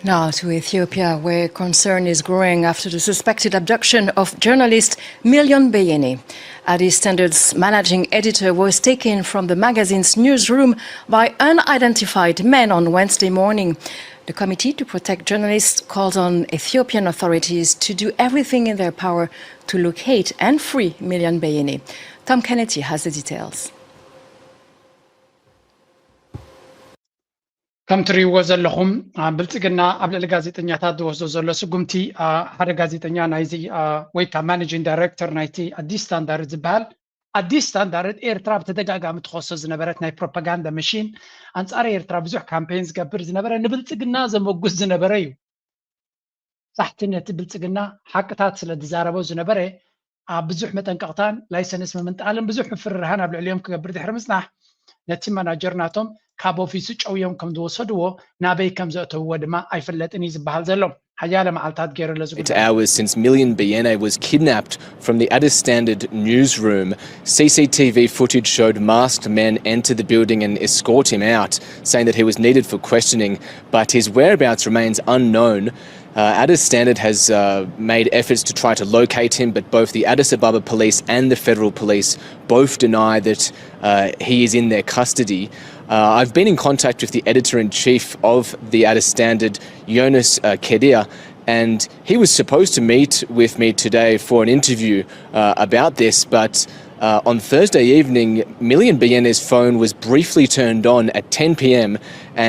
Now to Ethiopia, where concern is growing after the suspected abduction of journalist Million Beyene. Addis Standard's managing editor was taken from the magazine's newsroom by unidentified men on Wednesday morning. The Committee to Protect Journalists calls on Ethiopian authorities to do everything in their power to locate and free Million Beyene. Tom Kennedy has the details. ከም ትሪእዎ ዘለኹም፣ ብልፅግና ኣብ ልዕሊ ጋዜጠኛታት ዝወስዶ ዘሎ ስጉምቲ፣ ሓደ ጋዜጠኛ ናይዚ ወይ ከዓ ማኔጂንግ ዳይሬክተር ናይቲ ኣዲስ ስታንዳርድ ዝበሃል፣ ኣዲስ ስታንዳርድ ኤርትራ ብተደጋጋሚ ትኸሶ ዝነበረት ናይ ፕሮፓጋንዳ መሽን፣ ኣንፃር ኤርትራ ብዙሕ ካምፔን ዝገብር ዝነበረ፣ ንብልፅግና ዘመጉስ ዝነበረ እዩ። ሳሕቲ ነቲ ብልፅግና ሓቅታት ስለ ዝዛረቦ ዝነበረ፣ ኣብ ብዙሕ መጠንቀቕታን ላይሰንስ ምምንጣልን ብዙሕ ምፍርራህን ኣብ ልዕሊኦም ክገብር ድሕሪ ምፅናሕ፣ ነቲ ማናጀር ናቶም ካብ ኦፊሱ ጨውዮም ከም ዝወሰድዎ፣ ናበይ ከም ዘእተውዎ ድማ ኣይፍለጥን እዩ ዝበሃል ዘሎ። ሓያለ መዓልታት ገይሩ ኣሎ እዚ ጉዳይ። Hours since Million Beyene was kidnapped from the Addis Standard newsroom, C C T V footage showed masked men enter the building and escort him out, saying that he was needed for questioning, but his whereabouts remains unknown. Uh, Addis Standard has uh, made efforts to try to locate him, but both the Addis Ababa police and the federal police both deny that uh, he is in their custody. Uh, I've been in contact with the editor in chief of the Addis Standard, Jonas uh, Kedia, and he was supposed to meet with me today for an interview uh, about this, but uh, on Thursday evening, Million Biyene's phone was briefly turned on at ten p.m.,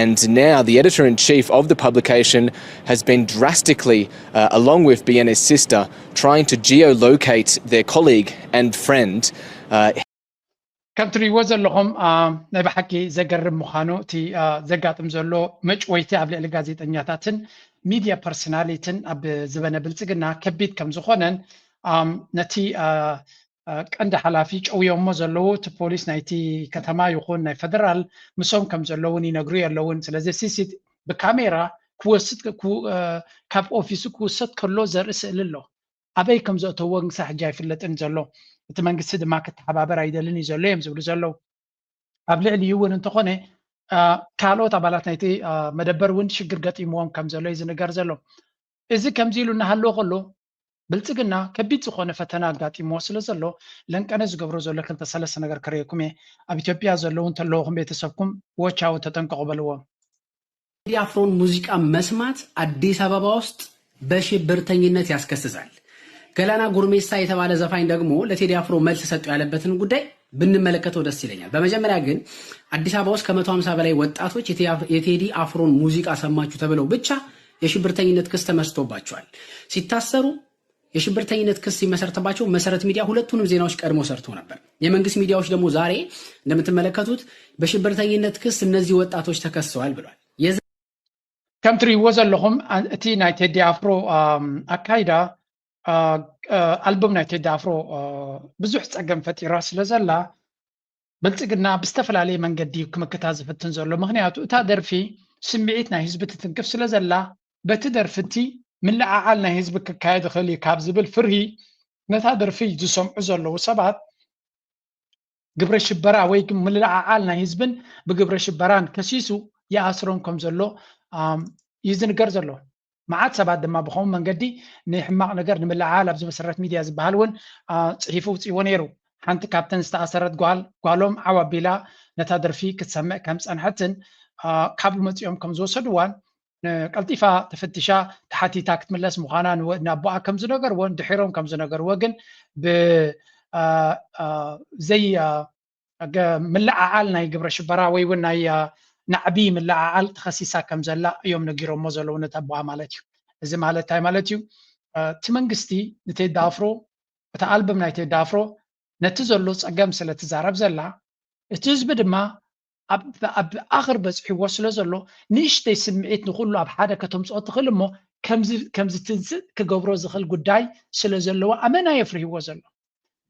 and now the editor in chief of the publication has been drastically, uh, along with Biyene's sister, trying to geolocate their colleague and friend. Uh, ከም ትሪእዎ ዘለኹም፣ ናይ ብሓቂ ዘገርም ምዃኑ፣ እቲ ዘጋጥም ዘሎ መጭወይቲ ኣብ ልዕሊ ጋዜጠኛታትን ሚድያ ፐርሶናሊቲን ኣብ ዝበነ ብልፅግና ከቢድ ከም ዝኾነን፣ ነቲ ቀንዲ ሓላፊ ጨውዮሞ ዘለዉ፣ እቲ ፖሊስ ናይቲ ከተማ ይኹን ናይ ፈደራል ምሶም ከም ዘለውን ይነግሩ የለውን። ስለዚ ሲሲቲ ብካሜራ ክወስድ፣ ካብ ኦፊሱ ክውሰድ ከሎ ዘርኢ ስእሊ ኣሎ። ኣበይ ከም ዘእተዎ ግን ክሳብ ሕጂ ኣይፍለጥን ዘሎ። እቲ መንግስቲ ድማ ክተሓባበር ኣይደልን እዩ ዘሎ እዮም ዝብሉ ዘለዉ። ኣብ ልዕሊኡ እውን እንተኾነ፣ ካልኦት ኣባላት ናይቲ መደበር እውን ሽግር ገጢምዎም ከም ዘሎ እዩ ዝንገር ዘሎ። እዚ ከምዚ ኢሉ እናሃለወ ከሎ፣ ብልፅግና ከቢድ ዝኾነ ፈተና ኣጋጢምዎ ስለ ዘሎ፣ ለንቀነ ዝገብሮ ዘሎ ክልተ ሰለስተ ነገር ክርእየኩም እየ። ኣብ ኢትዮጵያ ዘለዉ እንተለኹም ቤተሰብኩም ዎቻው ተጠንቀቑ በልዎም። ቴዲ አፍሮን ሙዚቃ መስማት አዲስ አበባ ውስጥ በሽብርተኝነት ያስከስሳል። ገላና ጉርሜሳ የተባለ ዘፋኝ ደግሞ ለቴዲ አፍሮ መልስ ሰጡ ያለበትን ጉዳይ ብንመለከተው ደስ ይለኛል። በመጀመሪያ ግን አዲስ አበባ ውስጥ ከመቶ ሃምሳ በላይ ወጣቶች የቴዲ አፍሮን ሙዚቃ ሰማችሁ ተብለው ብቻ የሽብርተኝነት ክስ ተመስርቶባቸዋል። ሲታሰሩ የሽብርተኝነት ክስ ሲመሰርትባቸው መሰረት ሚዲያ ሁለቱንም ዜናዎች ቀድሞ ሰርቶ ነበር። የመንግስት ሚዲያዎች ደግሞ ዛሬ እንደምትመለከቱት በሽብርተኝነት ክስ እነዚህ ወጣቶች ተከሰዋል ብሏል። ከም ትሪእዎ ዘለኹም፣ እቲ ናይ ቴዲ ኣፍሮ ኣካይዳ፣ ኣልቡም ናይ ቴዲ ኣፍሮ ብዙሕ ፀገም ፈጢራ ስለ ዘላ፣ ብልፅግና ብዝተፈላለየ መንገዲ እዩ ክምክታ ዝፍትን ዘሎ። ምክንያቱ እታ ደርፊ ስምዒት ናይ ህዝቢ ትትንክፍ ስለ ዘላ፣ በቲ ደርፊ እቲ ምልዕዓል ናይ ህዝቢ ክካየድ ይኽእል እዩ ካብ ዝብል ፍርሂ፣ ነታ ደርፊ ዝሰምዑ ዘለዉ ሰባት ግብረ ሽበራ ወይ ምልዕዓል ናይ ህዝብን ብግብረ ሽበራን ከሲሱ ይኣስሮም ከም ዘሎ እዩ ዝንገር ዘሎ። መዓት ሰባት ድማ ብኸምኡ መንገዲ ንሕማቕ ነገር ንምልዕዓል ኣብዚ መሰረት ሚድያ ዝበሃል እውን ፅሒፉ ውፅእዎ ነይሩ። ሓንቲ ካብተን ዝተኣሰረት ጓል፣ ጓሎም ዓው ኣቢላ ነታ ደርፊ ክትሰምዕ ከም ዝፀንሐትን ካብኡ መፂኦም ከም ዝወሰድዋን ቀልጢፋ ተፈቲሻ ተሓቲታ ክትምለስ ምዃና ንኣቦኣ ከም ዝነገርዎ፣ ድሒሮም ከም ዝነገርዎ ግን ብዘይ ምልዕዓል ናይ ግብረ ሽበራ ወይ እውን ናይ ናዕቢ ምልዕዓል ተኸሲሳ ከም ዘላ እዮም ነጊሮሞ ዘለዉ ነቲ ኣቦኣ ማለት እዩ። እዚ ማለት እንታይ ማለት እዩ? እቲ መንግስቲ ንቴዲ ኣፍሮ፣ እቲ ኣልበም ናይ ቴዲ ኣፍሮ ነቲ ዘሎ ፀገም ስለ ትዛረብ ዘላ፣ እቲ ህዝቢ ድማ ኣብ ኣኽር በፂሕዎ ስለ ዘሎ፣ ንእሽተይ ስምዒት ንኹሉ ኣብ ሓደ ከተምፅኦ ትኽእል እሞ፣ ከምዚ ትንስእ ክገብሮ ዝኽእል ጉዳይ ስለ ዘለዎ ኣመና የፍርህዎ ዘሎ።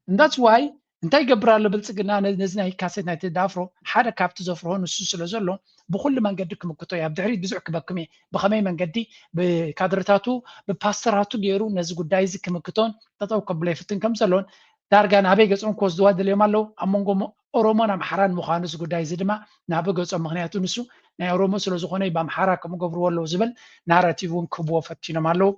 እንዳትስ ዋይ እንታይ ይገብር ኣሎ ብልፅግና፣ ነዚ ናይ ካሴት ናይ ቴዲ ኣፍሮ ሓደ ካብቲ ዘፍርሆ ንሱ ስለ ዘሎ፣ ብኩሉ መንገዲ ክምክቶ እየ። ኣብ ድሕሪት ብዙሕ ክበክም እየ። ብኸመይ መንገዲ? ብካድርታቱ፣ ብፓስተራቱ ገይሩ ነዚ ጉዳይ እዚ ክምክቶን ጠጠው ከብሎ ይፍትን ከም ዘሎን፣ ዳርጋ ናበይ ገጾም ክወስድዋ ደልዮም ኣለዉ? ኣብ መንጎ ኦሮሞን ኣምሓራን ምዃኑ እዚ ጉዳይ እዚ ድማ ናብ ገጾም። ምኽንያቱ ንሱ ናይ ኦሮሞ ስለ ዝኾነ ብኣምሓራ ከምኡ ገብርዎ ኣለዉ ዝብል ናራቲቭ እውን ክህብዎ ፈቲኖም ኣለዉ።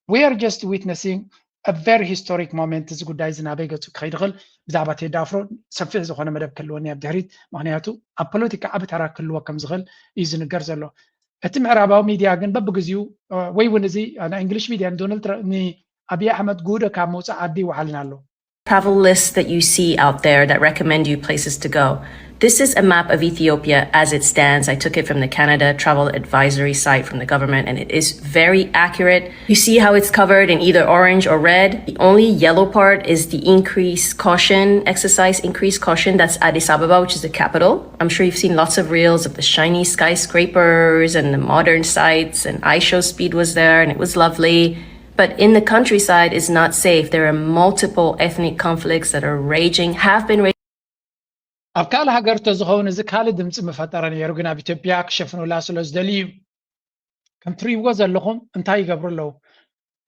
We are just witnessing a very historic moment። እዚ ጉዳይ እዚ ናበይ ገጹ ክኸይድ ይኽእል? ብዛዕባ ቴዲ ኣፍሮ ሰፊሕ ዝኾነ መደብ ክህልወኒ ኣብ ድሕሪት፣ ምኽንያቱ ኣብ ፖለቲካ ዓቢ ተራ ክህልዎ ከም ዝኽእል እዩ ዝንገር ዘሎ። እቲ ምዕራባዊ ሚድያ ግን በብግዚኡ ወይ እውን እዚ ናይ እንግሊሽ ሚድያ ንዶናልድ ትራምፕ ንኣብይ ኣሕመድ ጉህዶ ካብ ምውፃእ ዓዲ ይወዓልን ኣሎ። Travel lists that you see out there that recommend you places to go. This is a map of Ethiopia as it stands. I took it from the Canada Travel Advisory site from the government, and it is very accurate. You see how it's covered in either orange or red. The only yellow part is the increased caution exercise, increased caution. That's Addis Ababa, which is the capital. I'm sure you've seen lots of reels of the shiny skyscrapers and the modern sites, and I show speed was there, and it was lovely. But in the countryside is not safe. There are multiple ethnic conflicts that are raging, have been raging. ኣብ ካልእ ሃገር ተዝኸውን እዚ ካልእ ድምፂ ምፈጠረ ነይሩ፣ ግን ኣብ ኢትዮጵያ ክሸፍኑላ ስለ ዝደልዩ እዩ። ከም ትሪእዎ ዘለኹም እንታይ ይገብሩ ኣለዉ?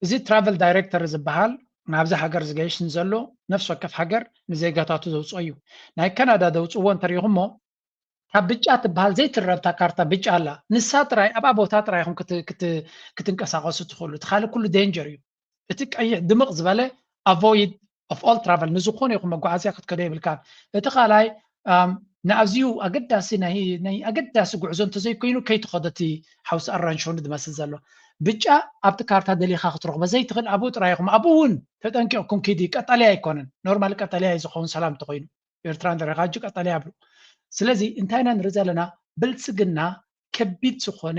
እዚ ትራቨል ዳይሬክተር ዝበሃል ናብዚ ሃገር ዝገይሽ ንዘሎ ነፍሲ ወከፍ ሃገር ንዜጋታቱ ዘውፅኦ እዩ። ናይ ካናዳ ዘውፅዎ እንተሪኢኹሞ ካብ ብጫ ትበሃል ዘይትረብታ ካርታ ብጫ ኣላ። ንሳ ጥራይ ኣብኣ ቦታ ጥራይ ኢኹም ክትንቀሳቐሱ ትኽእሉ። እቲ ካልእ ኩሉ ዴንጀር እዩ። እቲ ቀይሕ ድምቕ ዝበለ avoid of all travel፣ ንዝኾነ ይኹን መጓዓዝያ ክትከዶ የብልካን። እቲ ካልኣይ ንኣዝዩ ኣገዳሲ ናይ ኣገዳሲ ጉዕዞ እንተዘይኮይኑ ከይትኸዶ እቲ ሓውሲ ኣራንሽኑ ዝመስል ዘሎ ብጫ ኣብቲ ካርታ ደሊኻ ክትረኽቦ ዘይትኽእል ኣብኡ ጥራይ ኢኹም። ኣብኡ እውን ተጠንቂቕኩም ኪዲ። ቀጠልያ ኣይኮነን፣ ኖርማል ቀጠልያ እዩ ዝኸውን ሰላም እንተኾይኑ። ኤርትራ እንተሪኻ ሕጂ ቀጠልያ ይብሉ። ስለዚ እንታይ ኢና ንርኢ ዘለና? ብልጽግና ከቢድ ዝኾነ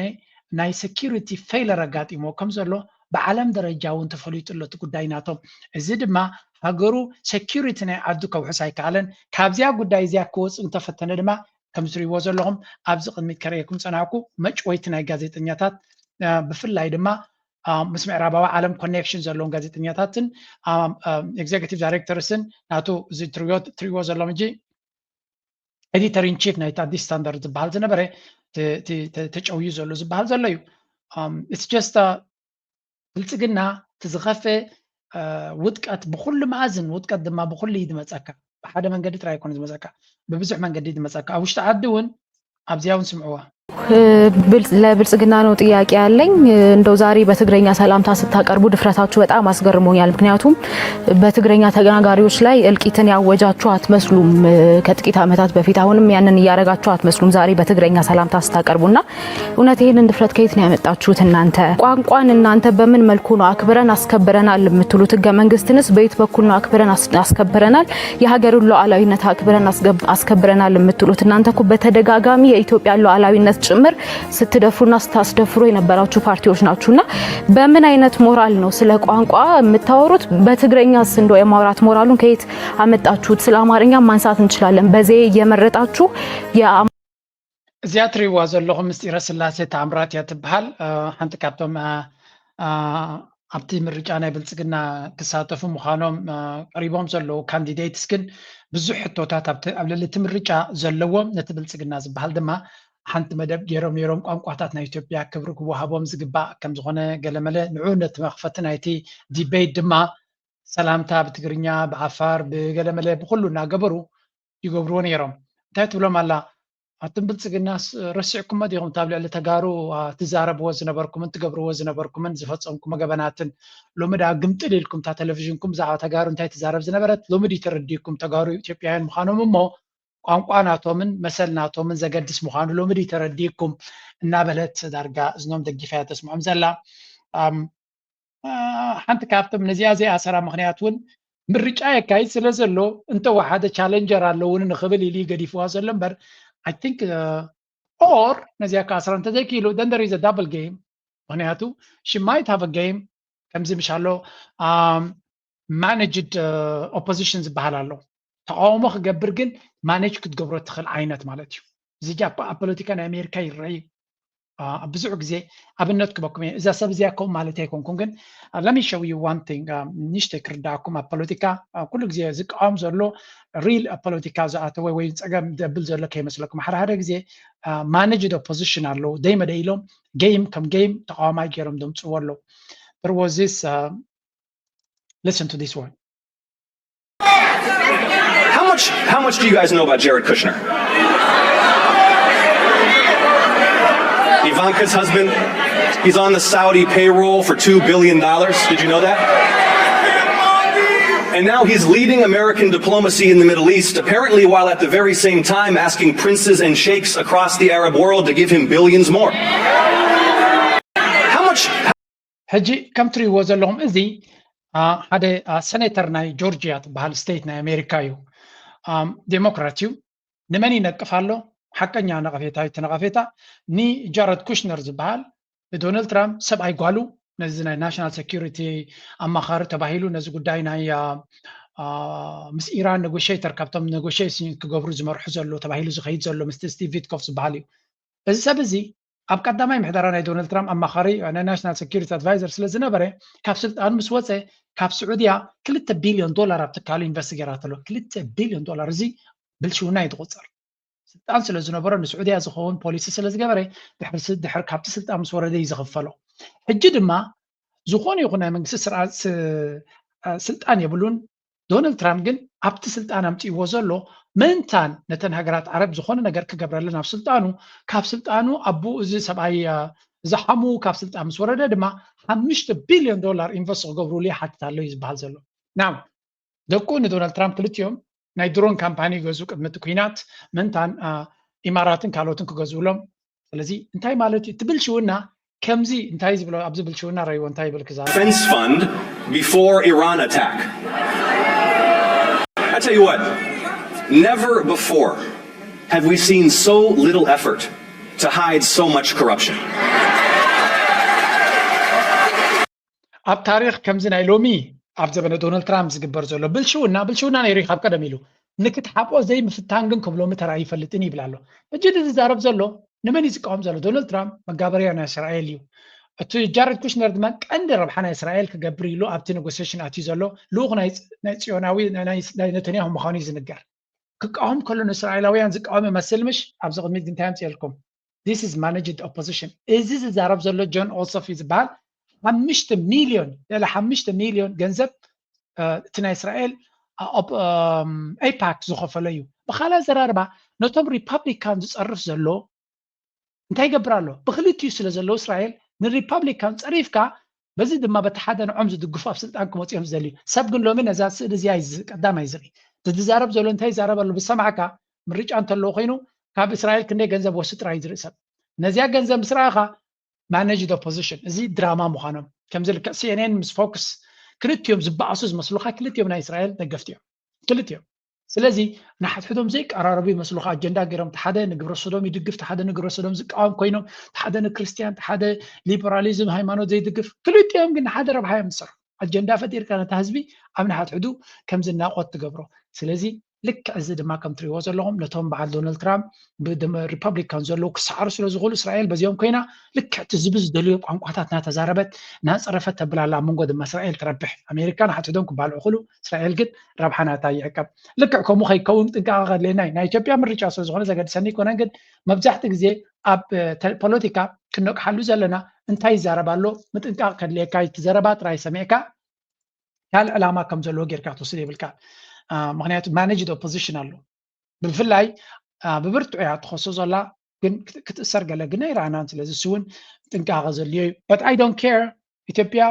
ናይ ሴኪሪቲ ፌለር ኣጋጢሞ ከም ዘሎ ብዓለም ደረጃ እውን ተፈሊጡ ኣሎ እቲ ጉዳይ ናቶም። እዚ ድማ ሃገሩ ሴኪሪቲ ናይ ዓዱ ከውሕስ ኣይከኣለን። ካብዚኣ ጉዳይ እዚኣ ክወፅእ እንተፈተነ ድማ ከም ትሪእዎ ዘለኹም ኣብዚ ቅድሚት ከርእየኩም ፀናሕኩ መጭወይቲ ናይ ጋዜጠኛታት ብፍላይ ድማ ምስ ምዕራባዊ ዓለም ኮኔክሽን ዘለዎም ጋዜጠኛታትን ኤግዜኪቲቭ ዳይሬክተርስን ናቱ እዚ ትሪእዎ ዘለኹም ሕጂ ኤዲተር ኢን ቺፍ ናይቲ ኣዲስ ስታንዳርድ ዝበሃል ዝነበረ ተጨውዩ ዘሎ ዝበሃል ዘሎ እዩ። ኢትስ ጀስት ብልፅግና እቲ ዝኸፈ ውድቀት ብኩሉ መኣዝን ውድቀት ድማ ብኩሉ እዩ ዝመፀካ። ብሓደ መንገዲ ጥራይ ኣይኮነ ዝመፀካ፣ ብብዙሕ መንገዲ እዩ ዝመፀካ። ኣብ ውሽጢ ዓዲ እውን ኣብዚኣ እውን ስምዕዋ። ለብልጽግና ነው ጥያቄ ያለኝ። እንደው ዛሬ በትግረኛ ሰላምታ ስታቀርቡ ድፍረታችሁ በጣም አስገርሞኛል። ምክንያቱም በትግረኛ ተናጋሪዎች ላይ እልቂትን ያወጃችሁ አትመስሉም ከጥቂት ዓመታት በፊት። አሁንም ያንን እያረጋችሁ አትመስሉም ዛሬ በትግረኛ ሰላምታ ስታቀርቡና እውነት ይህንን ድፍረት ከየት ነው ያመጣችሁት እናንተ? ቋንቋን እናንተ በምን መልኩ ነው አክብረን አስከብረናል የምትሉት? ህገ መንግስትንስ በየት በኩል ነው አክብረን አስከብረናል? የሀገርን ሉዓላዊነት አክብረን አስከብረናል የምትሉት እናንተ እኮ በተደጋጋሚ የኢትዮጵያ ሉዓላዊነት ጭምር ስትደፍሩና ስታስደፍሩ የነበራችሁ ፓርቲዎች ናችሁና በምን አይነት ሞራል ነው ስለ ቋንቋ የምታወሩት? በትግረኛስ እንደው የማውራት ሞራሉን ከየት አመጣችሁት? ስለ አማርኛ ማንሳት እንችላለን። በዜ እየመረጣችሁ እዚኣ ትሪእዋ ዘለኹም ምስጢረ ስላሴ ተኣምራት እያ ትበሃል። ሓንቲ ካብቶም ኣብቲ ምርጫ ናይ ብልፅግና ክሳተፉ ምዃኖም ቀሪቦም ዘለዉ ካንዲዴትስ ግን ብዙሕ ሕቶታት ኣብ ልዕሊ እቲ ምርጫ ዘለዎም፣ ነቲ ብልፅግና ዝበሃል ድማ ሓንቲ መደብ ገይሮም ነይሮም። ቋንቋታት ናይ ኢትዮጵያ ክብሪ ክወሃቦም ዝግባእ ከም ዝኾነ ገለመለ፣ ንዑ ነቲ መኽፈቲ ናይቲ ዲቤት ድማ ሰላምታ ብትግርኛ፣ ብዓፋር፣ ብገለመለ፣ ብኹሉ እናገበሩ ይገብርዎ ነይሮም። እንታይ ትብሎም ኣላ? ኣቱም ብልፅግናስ ረሲዕኩሞ ዲኹም? እታ ኣብ ልዕሊ ተጋሩ ትዛረብዎ ዝነበርኩምን ትገብርዎ ዝነበርኩምን ዝፈፀምኩሞ ገበናትን ሎሚ ደኣ ግምጥል ኢልኩም እታ ቴሌቪዥንኩም ብዛዕባ ተጋሩ እንታይ ትዛረብ ዝነበረት ሎሚ ድዩ ተረዲእኩም? ተጋሩ ኢትዮጵያውያን ምዃኖም እሞ ቋንቋ ናቶምን መሰል ናቶምን ዘገድስ ምዃኑ ሎሚ ድዩ ተረዲእኩም? እናበለት ዳርጋ እዝኖም ደጊፋ እያ ተስምዖም ዘላ። ሓንቲ ካብቶም ነዚኣ ዘይኣሰራ ምኽንያት እውን ምርጫ የካይድ ስለ ዘሎ እንተወሓደ ቻለንጀር ኣለውኒ ንኽብል ኢሉ ገዲፍዋ ዘሎ እምበር I think or ነዚኣ ክኣስራ እንተዘይክኢሉ then there is a double game። ምኽንያቱ she might have a game ከምዚ ምሻሎ ማኔጅድ ኦፖዚሽን ዝበሃል ኣሎ። ተቃውሞ ክገብር ግን ማኔጅ ክትገብሮ ትኽእል ዓይነት ማለት እዩ። እዚ ኣብ ፖለቲካ ናይ ኣሜሪካ ይረኣዩ። ኣብ ብዙሕ ግዜ ኣብነት ክበኩም እየ። እዛ ሰብ እዚኣ ከምኡ ማለት ኣይኮንኩን፣ ግን let me show you one thing። ንእሽተይ ክርዳእኩም፣ ኣብ ፖለቲካ ኩሉ ግዜ ዝቃወም ዘሎ ሪል ኣብ ፖለቲካ ዝኣተወ ወይ ፀገም ዘብል ዘሎ ከይመስለኩም። ሓደ ሓደ ግዜ ማኔጅድ ኦፖዚሽን ኣለዉ። ደይ መደ ኢሎም ጌም ከም ጌም ተቃዋማይ ገይሮም ዘምፅዎ ኣለዉ። There was this listen to this one. How much, how much do you guys know about Jared Kushner? Ivanka's husband, he's on the Saudi payroll for two billion dollars. Did you know that? And now he's leading American diplomacy in the Middle East, apparently while at the very same time asking princes and sheikhs across the Arab world to give him billions more. How much ሕጂ ከም ትሪእዎ ዘለኹም እዚ ሓደ ሴኔተር ናይ ጆርጂያ ትበሃል ስቴት ናይ ኣሜሪካ እዩ። ዴሞክራት እዩ። ንመን ይነቅፍ ኣሎ? ሓቀኛ ነቐፌታ እዩ። እቲ ነቐፌታ ንጃረድ ኩሽነር ዝበሃል ንዶናልድ ትራምፕ ሰብኣይ ጓሉ ነዚ ናይ ናሽናል ሴኩሪቲ ኣማኻሪ ተባሂሉ ነዚ ጉዳይ ናይ ምስ ኢራን ኔጎሽተር ካብቶም ኔጎሽሽን ክገብሩ ዝመርሑ ዘሎ ተባሂሉ ዝኸይድ ዘሎ ምስ ስቲቭ ዊትኮፍ ዝበሃል እዩ። እዚ ሰብ እዚ ኣብ ቀዳማይ ምሕደራ ናይ ዶናልድ ትራምፕ ኣማኻሪ ናይ ናሽናል ሴኩሪቲ ኣድቫይዘር ስለ ዝነበረ ካብ ስልጣኑ ምስ ወፀ ካብ ስዑድያ ክልተ ቢልዮን ዶላር ኣብ ትካሉ ኢንቨስት ገይራትሎ። ክልተ ቢልዮን ዶላር እዚ ብልሽውና እዩ ዝቑፀር። ስልጣን ስለ ዝነበሮ ንስዑድያ ዝኸውን ፖሊሲ ስለ ዝገበረ ድሕሪ ካብቲ ስልጣን ምስ ወረደ እዩ ዝኽፈሎ። ሕጂ ድማ ዝኾነ ይኹን ናይ መንግስቲ ስርዓት ስልጣን የብሉን። ዶናልድ ትራምፕ ግን ኣብቲ ስልጣን ኣምፅእዎ ዘሎ ምእንታን ነተን ሃገራት ዓረብ ዝኾነ ነገር ክገብረለን ኣብ ስልጣኑ ካብ ስልጣኑ ኣቡ እዚ ሰብኣይ ዝሓሙ ካብ ስልጣን ምስ ወረደ ድማ ሓሙሽተ ቢልዮን ዶላር ኢንቨስት ክገብሩሉ ይሓትት ኣሎ እዩ ዝበሃል ዘሎ። ናው ደቁ ንዶናልድ ትራምፕ ክልቲኦም ናይ ድሮን ካምፓኒ ይገዝኡ ቅድሚ እቲ ኩናት ምእንታን ኢማራትን ካልኦትን ክገዝኡሎም። ስለዚ እንታይ ማለት እዩ? እቲ ብልሽውና ከምዚ እንታይ ዝብሎ ኣብዚ ብልሽውና ረይዎ እንታይ ይብል ክዛረብ defense fund before Iran attack. I tell you what, never before have we seen so little effort to hide so much corruption. ኣብ ታሪክ ከምዚ ናይ ሎሚ ኣብ ዘበነ ዶናልድ ትራምፕ ዝግበር ዘሎ ብልሽውና ብልሽውና ነይሩ ካብ ቀደም ኢሉ ንክትሓቆ ዘይምፍታን ግን ክብሎ ምተራ ይፈልጥን ይብል ኣሎ። ሕጂ እዚ ዝዛረብ ዘሎ ንመን እዩ ዝቃወም ዘሎ? ዶናልድ ትራምፕ መጋበርያ ናይ እስራኤል እዩ። እቲ ጃረድ ኩሽነር ድማ ቀንዲ ረብሓ ናይ እስራኤል ክገብር ኢሉ ኣብቲ ኔጎሲሽን ኣትዩ ዘሎ ልኡኽ ናይ ጽዮናዊ ናይ ነተንያሁ ምዃኑ እዩ ዝንገር። ክቃወም ከሎ ንእስራኤላውያን ዝቃወም ይመስል ምሽ? ኣብዚ ቅድሚት ግን እንታይ ኣምፅኤልኩም? This is managed opposition። እዚ ዝዛረብ ዘሎ ጆን ኦሶፍ እዩ ዝበሃል። ሓሙሽተ ሚልዮን ልዕሊ ሓሙሽተ ሚልዮን ገንዘብ እቲ ናይ እስራኤል ኤፓክ ዝኸፈሎ እዩ። ብካልእ ኣዘራርባ ነቶም ሪፓብሊካን ዝፀርፍ ዘሎ እንታይ ይገብር ኣሎ? ብክልቲኡ ስለ ዘለዉ እስራኤል ንሪፓብሊካን ፀሪፍካ በዚ ድማ በቲ ሓደ ንዖም ዝድግፉ ኣብ ስልጣን ክመፁ እዮም ዝደልዩ። ሰብ ግን ሎሚ ነዛ ስእሊ እዚኣ እዩ ቀዳማይ ዝርኢ። ዝዛረብ ዘሎ እንታይ ይዛረብ ኣሎ ብሰማዕካ ምርጫ እንተለዎ ኮይኑ ካብ እስራኤል ክንደይ ገንዘብ ወስድ ጥራይ ዝርኢ ሰብ። ነዚኣ ገንዘብ ምስ ረኣኻ managed opposition እዚ ድራማ ምዃኖም ከምዚ ልክዕ ሲኤንኤን ምስ ፎክስ ክልቲኦም ዝበኣሱ ዝመስሉካ ክልቲኦም ናይ እስራኤል ደገፍቲ እዮም ክልቲኦም። ስለዚ ንሓድሕዶም ዘይቀራረቡ ይመስሉካ ኣጀንዳ ገይሮም ሓደ ንግብረ ሰዶም ይድግፍ ሓደ ንግብረ ሰዶም ዝቃወም ኮይኖም ሓደ ንክርስትያን ሓደ ሊበራሊዝም ሃይማኖት ዘይድግፍ ክልቲኦም ግን ንሓደ ረብሓ እዮም ዝሰርሑ። ኣጀንዳ ፈጢርካ ነታ ህዝቢ ኣብ ንሓድሕዱ ከም ዝናቆት ትገብሮ። ስለዚ ልክዕ እዚ ድማ ከም ትሪእዎ ዘለኹም ነቶም በዓል ዶናልድ ትራምፕ ሪፐብሊካን ዘለዉ ክሰዓሩ ስለ ዝኽእሉ እስራኤል በዚኦም ኮይና ልክዕ እቲ ዝብል ዝደልዮ ቋንቋታት እናተዛረበት እናፀረፈት ተብል ኣላ ኣብ መንጎ ድማ እስራኤል ትረብሕ ኣሜሪካ ንሓድሕዶም ክባልዑ ክእሉ እስራኤል ግን ረብሓ ናታ ይዕቀብ። ልክዕ ከምኡ ከይከውን ጥንቃቐ ከድልየና እዩ። ናይ ኢትዮጵያ ምርጫ ስለ ዝኾነ ዘገድሰኒ ኣይኮነን ግን መብዛሕትኡ ግዜ ኣብ ፖለቲካ ክነቅሓሉ ዘለና እንታይ ይዛረብ ኣሎ ምጥንቃቕ ከድልየካ እዩ። እቲ ዘረባ ጥራይ ሰሚዕካ ካልእ ዕላማ ከም ዘለዎ ጌርካ ክትወስድ የብልካ። ምክንያቱ managed opposition ኣሎ ብፍላይ ብብርትዑ እያ ትኸሶ ዘላ ግን ክትእሰር ገለ ግን ኣይረኣናን። ስለዚ እሱ እውን ጥንቃቐ ዘድልዮ እዩ። But I don't care ኢትዮጵያ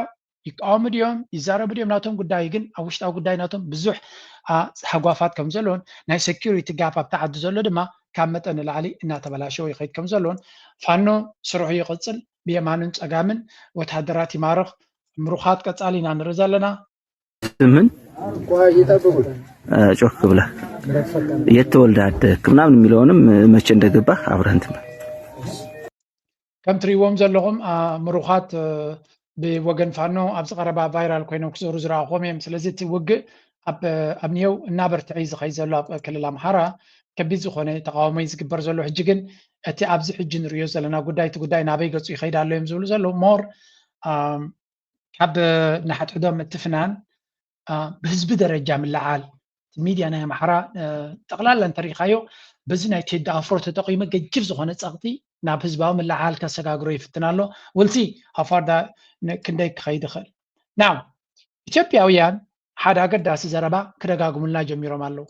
ይቃወሙ ድዮም ይዛረቡ ድዮም ናቶም ጉዳይ ግን ኣብ ውሽጣዊ ጉዳይ ናቶም ብዙሕ ሃጓፋት ከም ዘለውን ናይ security gap ኣብቲ ዓዲ ዘሎ ድማ ካብ መጠን ንላዕሊ እናተበላሸወ ይኸይድ ከም ዘለውን ፋኖ ስርሑ ይቕፅል ብየማንን ፀጋምን ወታደራት ይማርኽ ምሩኻት ቀፃሊ ኢና ንርኢ ዘለና። ስምን እ፣ ጮክ ብላ የት ተወልደ ኣደክ ምናምን የሚለውንም መቼ እንደገባ አብረህ እንትን በል። ከም ትሪእዎም ዘለኹም አ፣ ምሩኻት እ፣ ብወገን ፋኖ ኣብዚ ቀረባ ቫይራል ኮይኖም ክዞሩ ዝረኣኹዎም እዮም። ስለዚ እቲ ውግእ ኣብ ኣብ ኒዮው እናበርትዐ እዩ ዝኸይድ ዘሎ ኣብ ክልል ኣምሓራ ከቢድ ዝኾነ ተቃውሞ እዩ ዝግበር ዘሎ። ሕጂ ግን እቲ ኣብዚ ሕጂ ንሪኦ ዘለና ጉዳይ እቲ ጉዳይ ናበይ ገፁ ይኸይድ ኣሎ እዮም ዝብሉ ዘለዉ ሞር ካብ ንሓድሕዶም ምትፍናን ብህዝቢ ደረጃ ምልዓል ሚድያ ናይ ኣምሓራ ጠቕላላ እንተሪኢኻዮ በዚ ናይ ቴዲ ኣፍሮ ተጠቒሙ ገጅፍ ዝኾነ ፀቕጢ ናብ ህዝባዊ ምልዓል ከሰጋግሮ ይፍትን ኣሎ። ውልሲ ሃፋርዳ ክንደይ ክኸይድ ይኽእል ናው ኢትዮጵያውያን ሓደ ኣገዳሲ ዘረባ ክደጋግሙልና ጀሚሮም ኣለዉ።